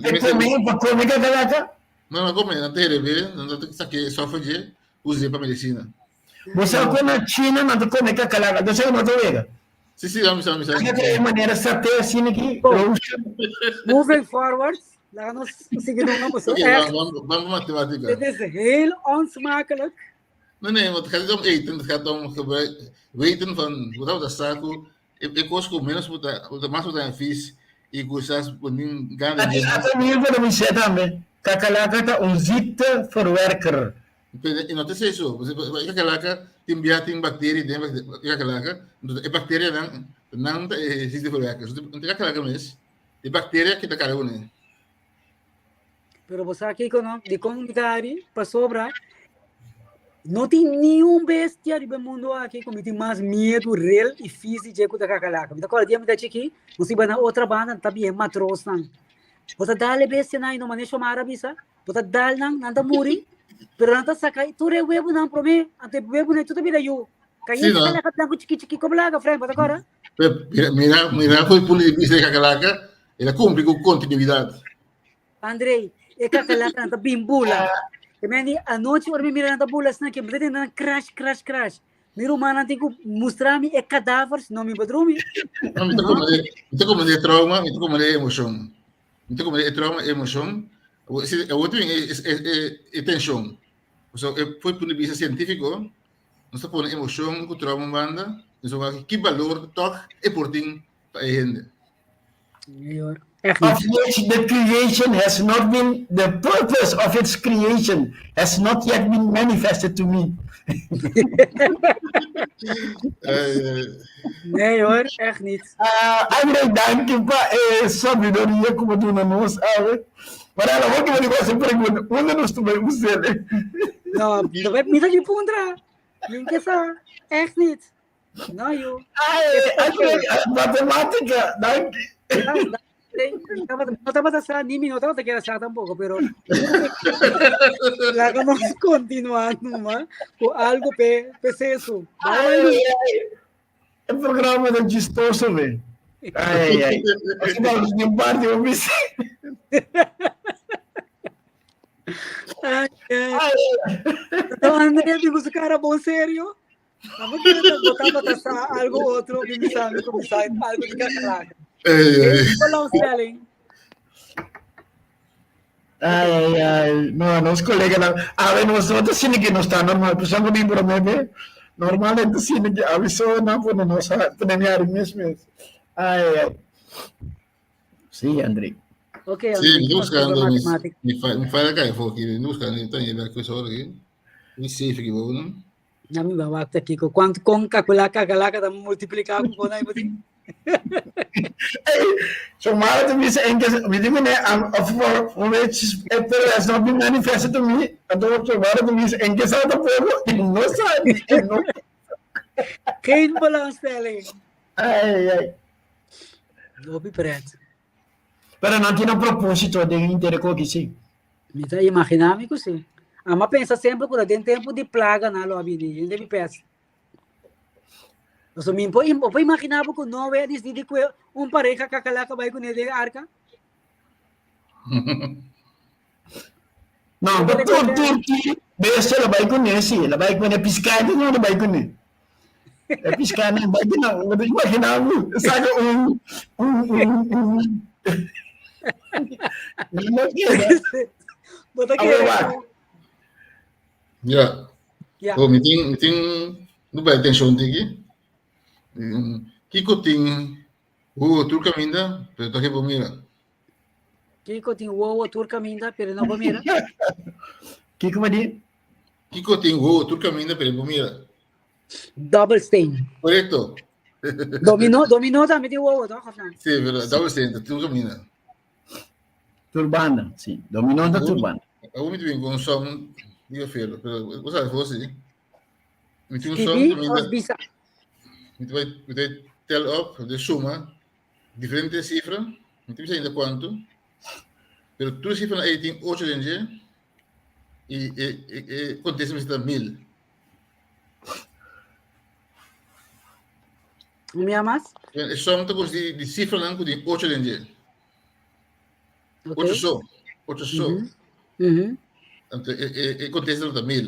E come, pa come kakalaka? No, no come, nan ta herebe, nan ta sake sofa dje, use pa medicina. Bo sa ku na China nan ta come kakalaka, bo sa no ta wega? Sí, sí, mi sa, mi sa. Nan ta manera saté asina ki, roasted. Moving forward, laga nos sigui duna boso Oké, echt. vamos, vamos matemática. Dit is heel onsmakelijk. Nee, nee, want het gaat niet om eten, het gaat om gebruik, weten van hoe dat saco, ik kost ku menos puta, mas puta en vis, y ku sas ponin gana Dat is ato mi voor mi zet tambe. Kakalaka ta un ziekteverwerker. E no te sei so, e kakalaka tin bia tin bacterie den e kakalaka, entonces e bacteria nan nan ta e ziekteverwekker. So e kakalaka mes, e bacteria ki ta kare kuné. Pero bo sa kiko no? Dikon mi ta hari? Pasobra no tin niun bestia riba e mundu aki ku mi tin mas miedu rel i fisi dje ku ta kakalaka. Mi ta kòrda dia mi ta chikí, nos iba na otra banda, ta bien matrosnan. Bo ta dal e bestianan i no manera Shomara a bisa, bo ta dal nan, nan ta muri, pero nan ta saka tur e webunan promé, anto e webunan tur ta bira yu. Kaya Sí, no? kakalaka blanku chikí chikí, komo laga, Frank, bo ta kòrda? Mira, mira, mira foi punto di vista di kakalaka, el a cumpli cu continuidad. Andrei, e kakalaka nan ta bin bula. E men di anochi ora mi mira nan ta bula asina ke mi ta tende nan crash crash crash. Mi rumannan tin ku mustra mi e kadaver sino mi por drumi. No, mi ta komprende, mi ta komprende trauma, mi ta komprende emocion. Mi ta komprende e trauma e emocion. Si, e otro e, e, e, e tension. So, e foi punto di vista científico, nos ta pone emocion ku trauma un banda, nos ta wak ki balor toch e por tin pa e hende. Nee hoor, echt Of niet. which the creation has not been, the purpose of its creation has not yet been manifested to me. Eh, Nee hoor, echt niet. Ah, André, danki pa e sabiduria ku bo duna nos awe. Maar ela vou que me você pergunta, onde nós também usele? No, no, mi ta di puntra. Min ke sa, echt niet. No, joh. Ai, André, matemática, danki. Ja, nee, no tabata sa, ni mi no tabata kier sa tampoco, pero laga nos continua numa ku algo pe pe sesu. Ai, ai. E programa ta chistoso, ve. Ai, ai. Así pa di parte, eu bisa. Ai, ai. Ai, Então, André, digo, su cara bom serio. Amo que botava sa algo outro, mi misa, mi começar algo de cacalaca. Ei, ei. Belangstelling. Ai, ai, ai. No, nos coleganan. A ver, nos no ta sinti que nos ta normal. Pensando mi broma, be. Normal ta sinti que aviso na pone nos pone mi ari mes mes. Ai, ai. Sí, André. Ok, Sí, André, mi que pasó buscando con mi, matemática? mi, fa, mi file acá, aqui, mi buscando, então, ele vai com isso aqui. Mi safe aqui, bom, não? Na mi wak Kiko. Quanto com calcular cacalaca da multiplicar com com aí botin. Hey, so maar te bisa en que mi digo ne am of for for which pero has not been manifested to me. Anto so maar te bisa en que sa tampoco y no sabe y no. Geen belangstelling. Ai ai. Hopi pret. Pero no tiene un propósito de inter ko sí. Mi ta imaginá mi ku sí. Ama pensa semper ku ta den tempu di plaga nan lo a bini. Hende mi pensa. Pasobra mi por bo por imaginá bo ku Noe a disidí ku un pareha kakalaka bai kuné den arka? No, Bo tur recorda? tur tur bestia la bai kuné sí, la bai kuné piská no la bai kuné. E piská no bai kuné, bo ta imaginá bo saka un un un un no keda. Bo ta Awe kere wak. ku Ja. Ja. Oh, mi tin, mi tin, no bai atenshon tiki. Kiko tin wowo tur kaminda, pero toke bo mira. Kiko tin wowo tur kaminda, pero no bo mira. Kiko me di? Kiko tin wowo tur kaminda, pero bo mira. Dobbelsteen. Correcto. Dominó, dominó tambe tin wowo, toch? Of no? Sí, pero dobbelsteen ta tur kaminda. Tur banda, sí. Dominó ta tur banda. Awor mi tin un som, diga fero, pero bo sabe for sí. Mi tin un som Skibi kaminda. of bisa. Mi ta bai, mi ta bai tel op, de suma, diferente cifra, mi ta bisa ainda cuanto, pero tur cifra ei tin 8 den dje. I e e e kontesta mester ta mil. Un mia mas? E som ta konsisti di sifranan ku tin ocho den dje. Ok. Ocho so. Ocho so. Mhm. Mhm. Anto e e e kontesta lo ta mil.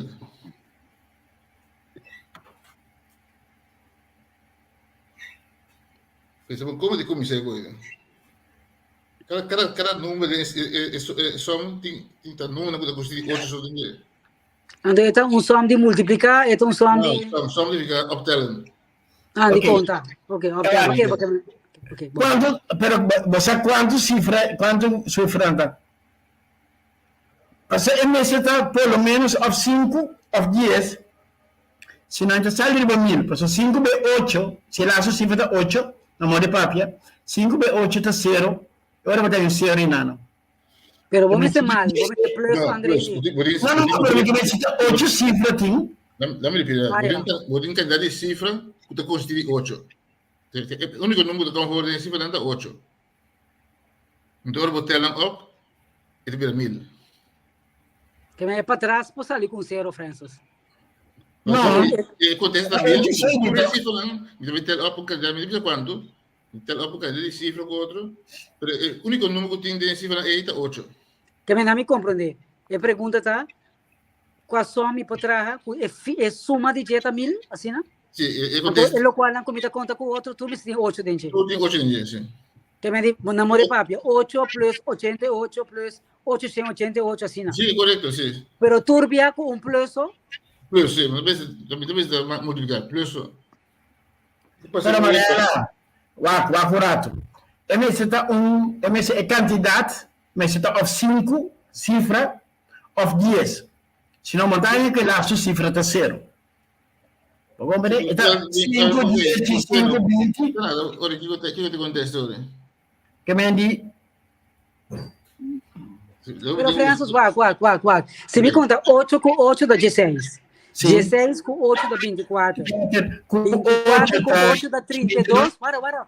Pensa bo como di kuminsá e koe. Kada kada kada number den e e e som tin tin ta numbernan ku ta konsisti di ocho so den dje. Anto e ta un som di multipliká, e ta un som di No, som som significa optellen. Ah, di Ok. konta. Ok, ok, Ja. ok, ok. Ok, bon. Kuantu, pero bo sa kuantu sifra, kuantu sifra ta? Pasobra e mester ta por lo menos of sinku of dies, si nan ta sali riba mil, pasobra sinku be ocho, si e lastu sifra ta ocho, na modo di papia, sinku be ocho ta sero, e ora bo ta haña un sero inano. Pero bo mester mal, bo mester plus No, André. plus, bo tin, No, no, no, pero mi ke mester ta ocho sifra tin. Dame repetir, Ah, ja. bo tin kantidat di sifra ku ta konsisti di ocho. E úniko number ku ta konforme den sifranan ta ocho. Enton ora bo tel nan op, e ta bira mil. Ke men e patras por sali ku un sero, Francis. No. E kontesta Eh, mil, yo soy tur e de- sifranan, mi ta tel op un kantidat, mi ta bisa kuantu, mi tel op un kantidat di sifra ku otro, pero e úniko number ku tin den sifranan ei ta ocho. Ke men ami komprondé. E pregunta ta, kua som mi por traha ku e fi, e suma di dje ta mil, asina? Si, e, e Anto kontesta e lokualnan ku mi ta konta ku otro, tur mester tin ocho den dje. tur tin ocho den dje, si. Ke men di, na more papia, ocho plus 88 plus 888, asina. Si, korekto, si. Pero tur bia ku un plus so. Plus, si, mi ta bisa, mi ta bisa multipliká, plus so. Pero Mariela, wak, wak un ratu. E mester ta un, e mester, e kantidat mester ta òf sinku sifra òf dies. Si no, montaña ku e lastu sifra ta sero. Bo komprende? E ta sinku, dies, diesinku, binti. Ora, kiko ta, kiko ta kontesto ora? Ke men di? Pero Francis, wak, wak, wak, wak. Si mi konta ocho ku ocho ta dieseis. Sí. Dieseis ku ocho ta bintikuater. Ku Bintikuater ocho ku ta ocho ta 32. Wara, wara.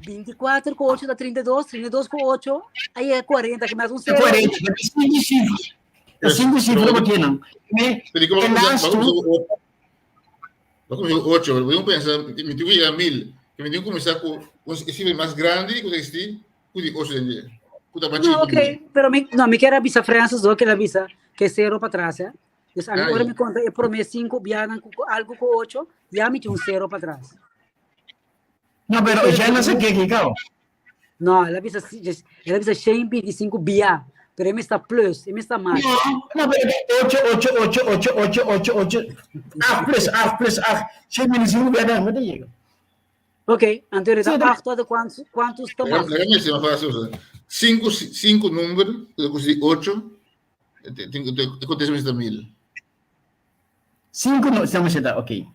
24 ku ocho ta 32. 32 ku ocho, aí é 40, que mais um zero. 40. Ta sinku sifra. Ta sinku sifra bo tienen. Me, Pero como e lastu, Vamos começar com ocho, pero vamos pensar, me tengo que llegar a mil, que me tengo que começar com um cifra mais grande que existe, que de ocho em dia. Que tá mais No, ok, pero mi, no, mi quero avisar Francis, do que ele avisa que zero para trás, eh? Dus a mi Ah, ora ja. mi conta, e promé cinco bianan cu algo cu ocho, ya mi tin un zero para trás. No, pero ya no sé qué, Kikao. No, el a bisa, el a bisa 125 bia, pero e mester plus, e mester mas. No, no, pero 8, 8, 8, 8, 8, 8, 8, 8 plus 8 plus 8, 125 bia, no te llega. Ok, anto ele Sí, ta 8 de quantos, quantos ta mas? Laga mi ser fácil. Cinco, cinco número, eu consegui ocho, eu contei mais mil. Cinco, no, estamos ok.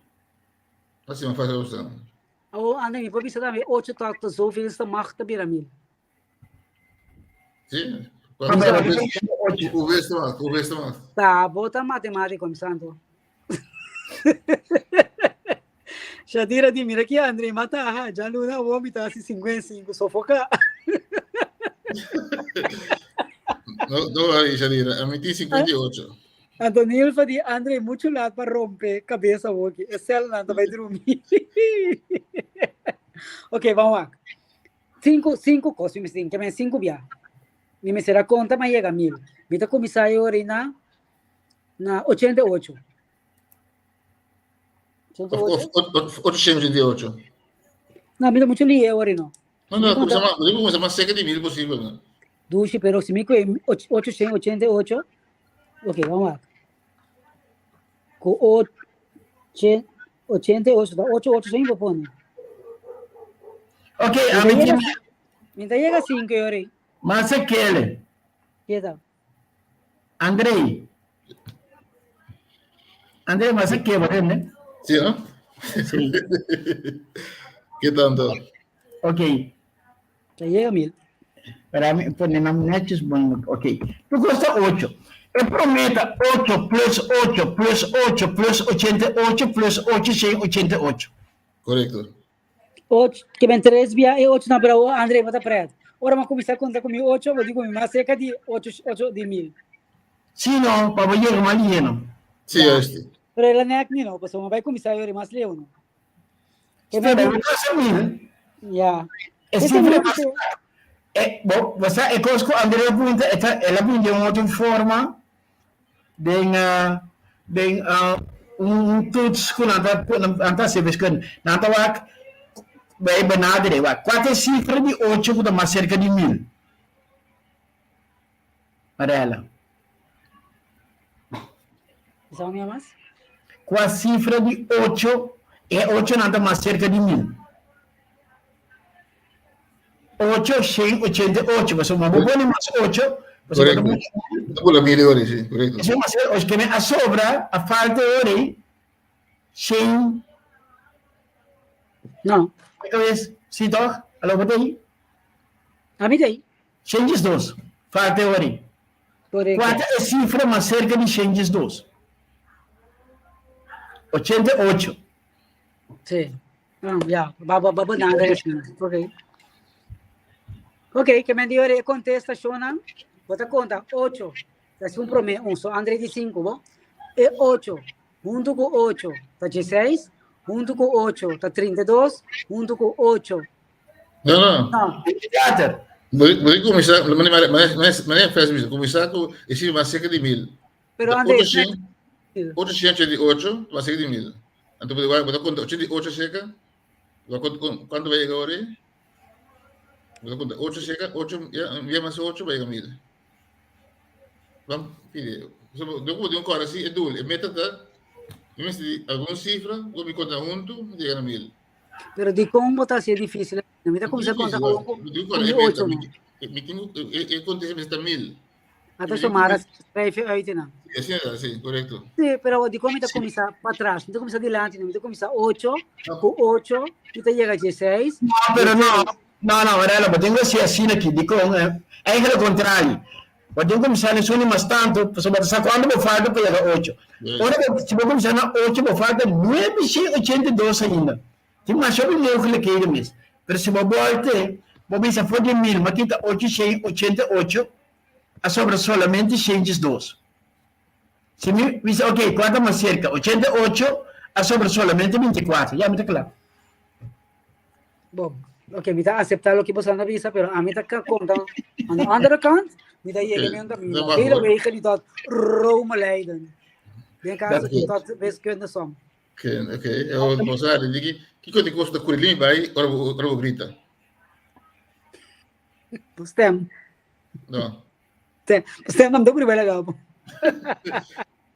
Assim, mais fácil usar. Oh, André, mi por bisa tambe ocho ta ta zoveel ta mag ta bira mil. Sí. Ocho. O vez mais, o vez mais. Ta, bo ta matemático, mi santo. Shadira di, mira ki André mata, aha, já luna o mi ta hasi 55, sofoca. No, no, aí, Shadira, a mim tem 58. Antonilfa di Andre muchu laat pa rompe kabes awoki. E celnan ta bai drumi. Ok, ban wak. Sinku, sinku kos mi mester tin, ke men sinku bia. Mi mester a konta ma yega mil. Mi ta kuminsá e ora na na 88. 88? 888. No, mi ta muchu lié e ora no. No, no, kuminsá mas, kuminsá mas serka di mil posibel. No? Dushi, pero si mi kue 888, ok, vamos lá. Ku 88, da 8, 8 sem vou pôr. Ok, a mim tem... Mi ta llega 5 ora. Mas aquele. Keda. Andrei. Andrei, mas aquele, né? Sí, no? Sí. Que tanto? Ok. Ta yega mil. Para mi pone nan netjes bon. Ok. Tu kosta 8. E prometa 8 plus 8 plus 8 plus 88 plus 888. Correcto. 8, que ben 3 via e 8 na pero André, bota pret. Ora ma começar a contar comigo 8, vou digo mais cerca de 8, 8 de mil. Si no, pa bo yega mas lihé no. Sí, juist. Pero el a nek mi no, pasobra mi bai kuminsá yori mas leu no. Spera, bo pasa mil. Ya. E sifra mas E, bo, bo sa e kos ku André a punta, e ta, el a punta den un otro forma, den, uh, den uh, un, un toets ku nan ta, nan ta hasi wiskunde. Nan ta wak, bai benadere, wak, kua ta e sifra di ocho ku ta mas serka di mil? Marela. Bisa un mas? Kua sifra di ocho, e ochonan ta mas serka di mil? Ocho, shen, ochenta i ocho. Pasobra bo pone mas ocho, pasobra bo ta pone Correcto. Ta pone mil ori, si, correcto. Esei mas ocho, keme a sobra, a falta ori, shen. No. Si toch? Alo, bo ta ei? Ami ta ei. Shen diesdos. Falta e ori. Correcto. Kua ta e sifra mas serka di shen diesdos? 88. Si. Ah, ya. Ba, ba, ba, ba nada Ok. Ok, ke men di ori e kontestashonnan. Bo ta konta ocho. Ta un promé un. So André di sinku, bo? E ocho. Huntu ku ocho ta dieseis. Huntu ku ocho ta 32. Huntu ku ocho. No, no. No. Theater. Bo kuminsá, manera, manera, manera Fes bisa, kuminsá ku e sifra mas serka di mil. Pero André, 888 mas serka di mil. Anto bo bo ta konta 88 serka, bo ta konta kuantu bai yega ora ei? Bo ta konta 8 serka, 8, ya, ya mas 8 bai yega mil. Ban pidi. So, do ku di un kora si e doel, e meta ta, mi mester di algun sifra, ku mi konta huntu, yega na mil. Pero dikon bo ta hasié difísil asina? Mi ta kuminsá konta ku ku mi ocho no. Mi tin ku e konta esei mester ta mil. Ata Xiomara schrijf je uit nan. Sí, asina ta, sí, korekto. Sí, pero dikon mi ta kuminsá patras? Mi ta kuminsá dilanti no, mi ta kuminsá ocho, ku ocho mi ta yega dieseis. No, pero no, no, no, Varela, bo tin ku hasié asina aki, dikon? Eigenlijk kontrario. Bo tin kuminsá na esun di mas tantu, pasobra bo ta sa kuantu bo falta pa yega ocho. Ora bo, si bo kuminsá na ocho, bo falta nuebe shen ochenta i dos ainda. Tin masha hopi mogelijkheden mes. Pero si bo bòlt'e, bo bisa for di mil, bo kita ocho shen ochenta i ocho, a sobra solamente shen diesdos. Si mi bisa, ok, kua ta mas serka? Ochenta i ocho, a sobra solamente binti i kuater. Ya, mi ta kla. Bon, ok, mi ta acepta loke boso a bisa, pero ami ta konta aan de andere kant, mi ta yega mi un camino. Vele wegen die tot Rome leiden. Den caso die tot wiskunde som. Ok, ok. Eu não sei, digi, kiko te custa curilim vai, ora ora bo grita. Stem. No. Stem, stem nam do grita legal.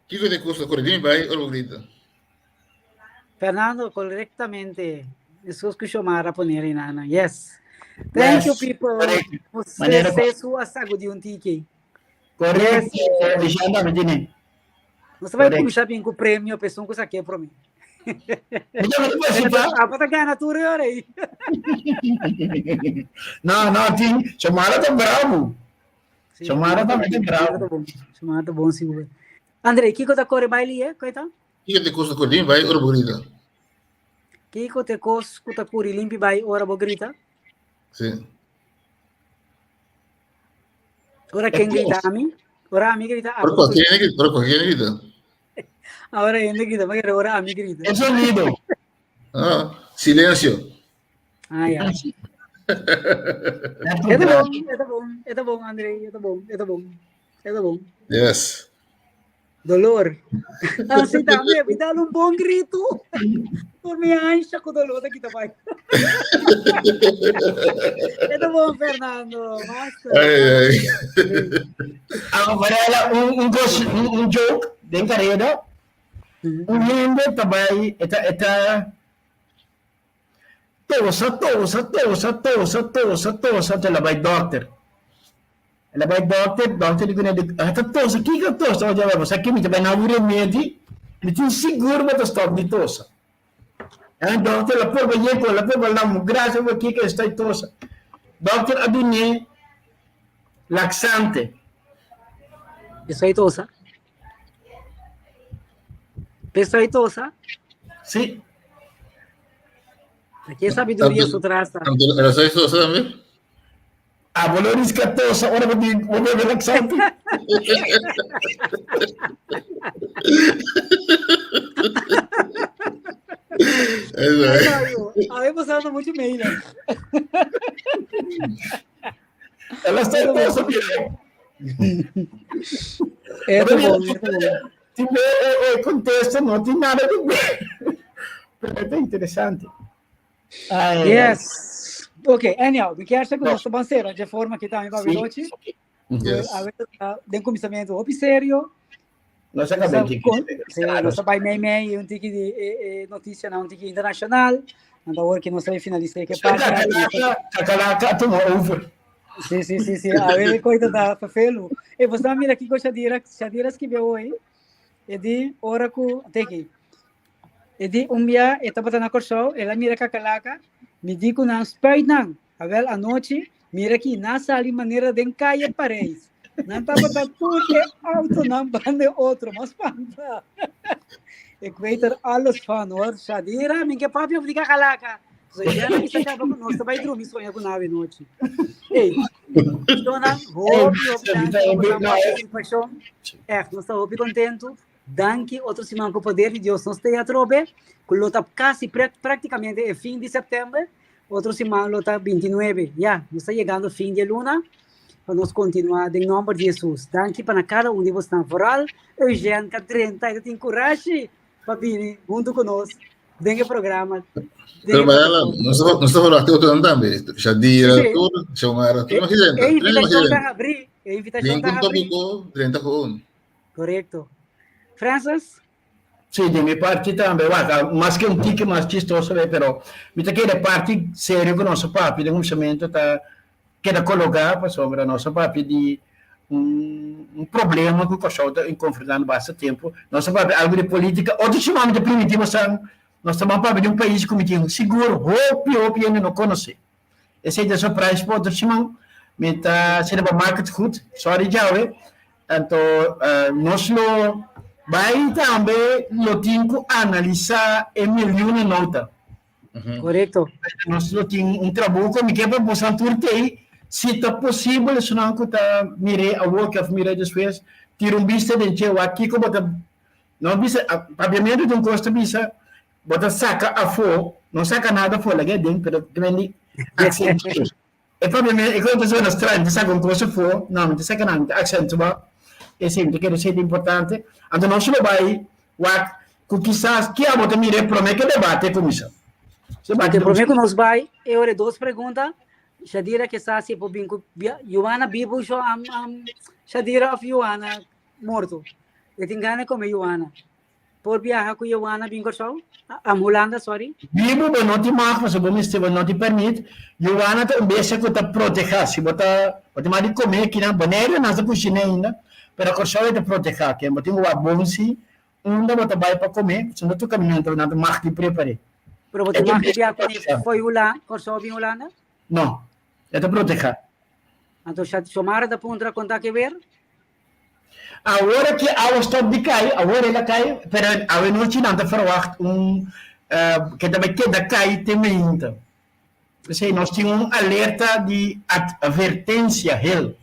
Kiko te custa curilim vai, ora bo grita. Fernando, correctamente. Esos ku Xiomara poner aí, Nana. Yes. Thank you, Yes, people. correcto. Você Manera se sua sago de um tiki. Correcto. Yes. Já andava de nem. Você vai Correcto. começar bem com o prêmio, a pessoa que saque para mim. Então, mas depois, se pá. Ah, para ganhar tudo aí. Não, não, tem. Xiomara tá bravo. Sim, Xiomara também tá bravo. tá bom. Xiomara tá bom, sim. André, Kiko tá corre baile, é? Coita? Kiko te kosta kuri bai ora bo grita? Kiko te kos ku ta kuri limpi bai ora bo grita? Sí. Ora ken grita ami? Ora ami grita Ora cualquier hende grita, ora cualquier hende grita. Ora hende grita, ma ora ami grita. E sonido. Ah, silencio. Ah, ya. E ta bon, e ta bon, e ta bon, André, e ta bon, e ta bon, e ta bon. Yes. Dolor. Así también, mi dale un bon grito. Por mi ancha con dolor de quita bai. E ta bon, Fernando. Master. Ai, ai. Ah, Varela, un, un, cos, un, un joke den carrera. Un hende ta bai, eta, eta, Tosa, tosa, tosa, tosa, tosa, tosa, anto el a bai dòkter. El a bai dòkter, dòkter di kuné, a ta tosa, kiko tosa? Oye, bo sa ke mi ta bai na un remedi, mi tin sigur bo ta stòp di tosa. E dòkter la purba yeko, la purba lamu, grasia bo kiko e stoi tosa. Dòkter a dun'é laksante. E stoi tosa? Pesoi tosa? Sí. Aqui é sabedoria su trasta. Anto, era soy tosa también? Ah, vos lo risca tosa, ahora vos bebe laxante. A ver, você anda muito meio, né? Ela está em bolsa, É bom, é bom. Tipo, é, é, contexto não tem nada de ver. Pero é interessante. Ai, yes. Ok, anyhow, mi quer que nós vamos ser de forma que também vai noite. Yes. A ver, den começamento hopi serio. Nós acabamos de Sí, nos vai mei mei un tiki di noticia na un tiki internacional. Anda agora que nós vai finalizar que parte. Cacalaca tomou over. Sí, sí, sí, sí. A ver, coita da fefelu. E você mira aqui com Shadira, Shadira escreveu hoje. E di ora ku teki. E di un dia e tabata na Kòrsou, el a mira kakalaka, mi di ku nan spuit nan. Awel anochi, mira ki nan sali manera den kaya Parijs. Nan tabata tur e autonan banda e otro, m'a spanta. Ik weet er alles van hoor. Shadira, mi ke papia di kakalaka. So ya na bisa kaba ku nos ta bai drumi soña ku nan anochi. Hey, Dona, hopi, hopi danki pa boso partisipashon. Echt, nos ta hopi kontentu. Danki otro siman ku poder di Dios nos ta atrobe, ku lo ta kasi praktikamente e fin di sèptèmber, otro siman lo ta 29. Ya, nos ta yegando fin di e luna, pa nos kontinuá den nòmber di Hesus. Danki pa na kada un di bosnan, foral Eugène ka drenta i ta tin kurashi pa bini huntu ku nos den e programa. Pero Mayala, nos ta verwacht otro tambe. Shadira, tur, Xiomara, tur mas drenta. E invitashon ta habrí, e invitashon ta habrí. Ningún tópiko, drenta gewoon. Correcto. Francis? Sí, di mi parti tambe, wak, maske un tiki mas chistoso be, pero mi ta kere parti serio ku nos a papia den kuminsamentu ta keda kologá pasobra nos a papia di un un problema ku Kòrsou ta konfrontando basta tempu. Nos a papia algu di politika, otro siman mi ta primintí bosan, nos ta ban papia di un pais ku mi tin sigur hopi hopi hende no konosé. Esei ta surprise pa otro siman. Mi ta sende pa market goed. Sorry djawe. Anto nos lo bai tambe lo tin ku analisa e miljoenen nota. Korekto. Nos lo tin un trabuko. Mi ke pa bosan tur tei. Si ta posibel esunnan ku ta mir'é awor òf mir'é despues, tira un bista den dje wak kiko bo ta no bisa papiamentu ta un kos ta bisa Bo ta saka afó, no saka nada afó, laga e den, pero te mendi accentué. E papia mi, e cosa ta suena straño, ta saka un cosa afó, no, mi ta saka nada, mi ta accentuá. Esei mi ta kere esei ta importante. Anto nos lo bai wak ku kisas kia bo ta mira e promé ku e debate kuminsá. Debate Anto promé ku nos bai, e ora e dos pregunta, Shadira ke sa si e por bin ku Yuana bibu sho am am Shadira òf Yuana morto. E tin gana kome Yuana. Por biaha ku Joana bin Kòrsou? Am Hulanda, sorry. Bibu bo no tin mag pasobra bo mester bo no tin permit. Joana ta un bestia ku ta protehá. Si bo ta bo tin mag di kome kinan Boneiru nan sa kushina ainda pero Kòrsou e ta protehá. Ken bo tin ku wak bon si unda bo ta bai pa kome pasobra no tur kaminda nan ta mag di prepar'é. Pero bo tin mag di biaha kuné fo'i Hulanda Kòrsou bin Hulanda? No, e ta protehá. Anto Xiomara ta puntra konta ke wer? Awor aki awa stop di kai, awor el a kai, pero awe nochi nan ta verwacht un ke ta bai keda kai te meinta. P'esei nos tin un alerta di advertensia hel.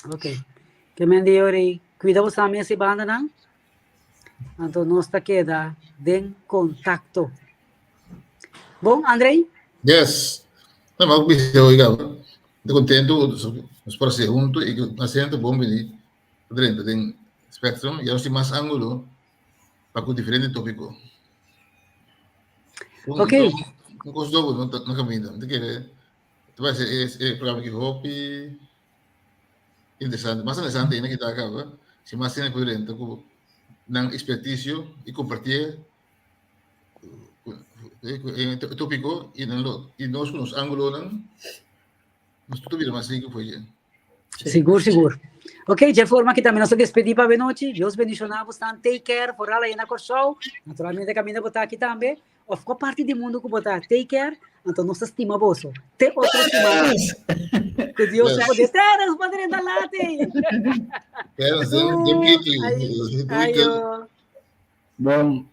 Ok. Ke men di ori kuida bo sa mes e bandanan, anto nos ta keda den kontakto. Bon, Andrei? Yes. No, maar bisa oiga, mi contento, nos por hacer junto y que acento bom bini drenta den Spectrum, ya nos tin mas ángulo pa ku diferente tópiko. Un, Ok. un kos dobo no no kaminda. Mi ta kere, ta parece e e programa ki hopi interesante, mas interesante ainda ki ta akaba, si mas hende por drenta ku nan ekspertisio i kompartié tópiko i nan lo i nos ku nos ángulonan nos tur ta bira mas riku for dje. Sigur, sigur. Ok, dje forma ki tambe nos ta despedí pa awenochi. Dios bendishoná bosnan. Take care, foral ahí na Kòrsou. Naturalmente kaminda bo ta aki tambe. Òf kua parti di mundu ku bo ta. Take care. Anto nos ta stima boso. Te otro siman. Ku Dios su poder. Terence, bo a drenta late! Terence, den den Ayo. Bon.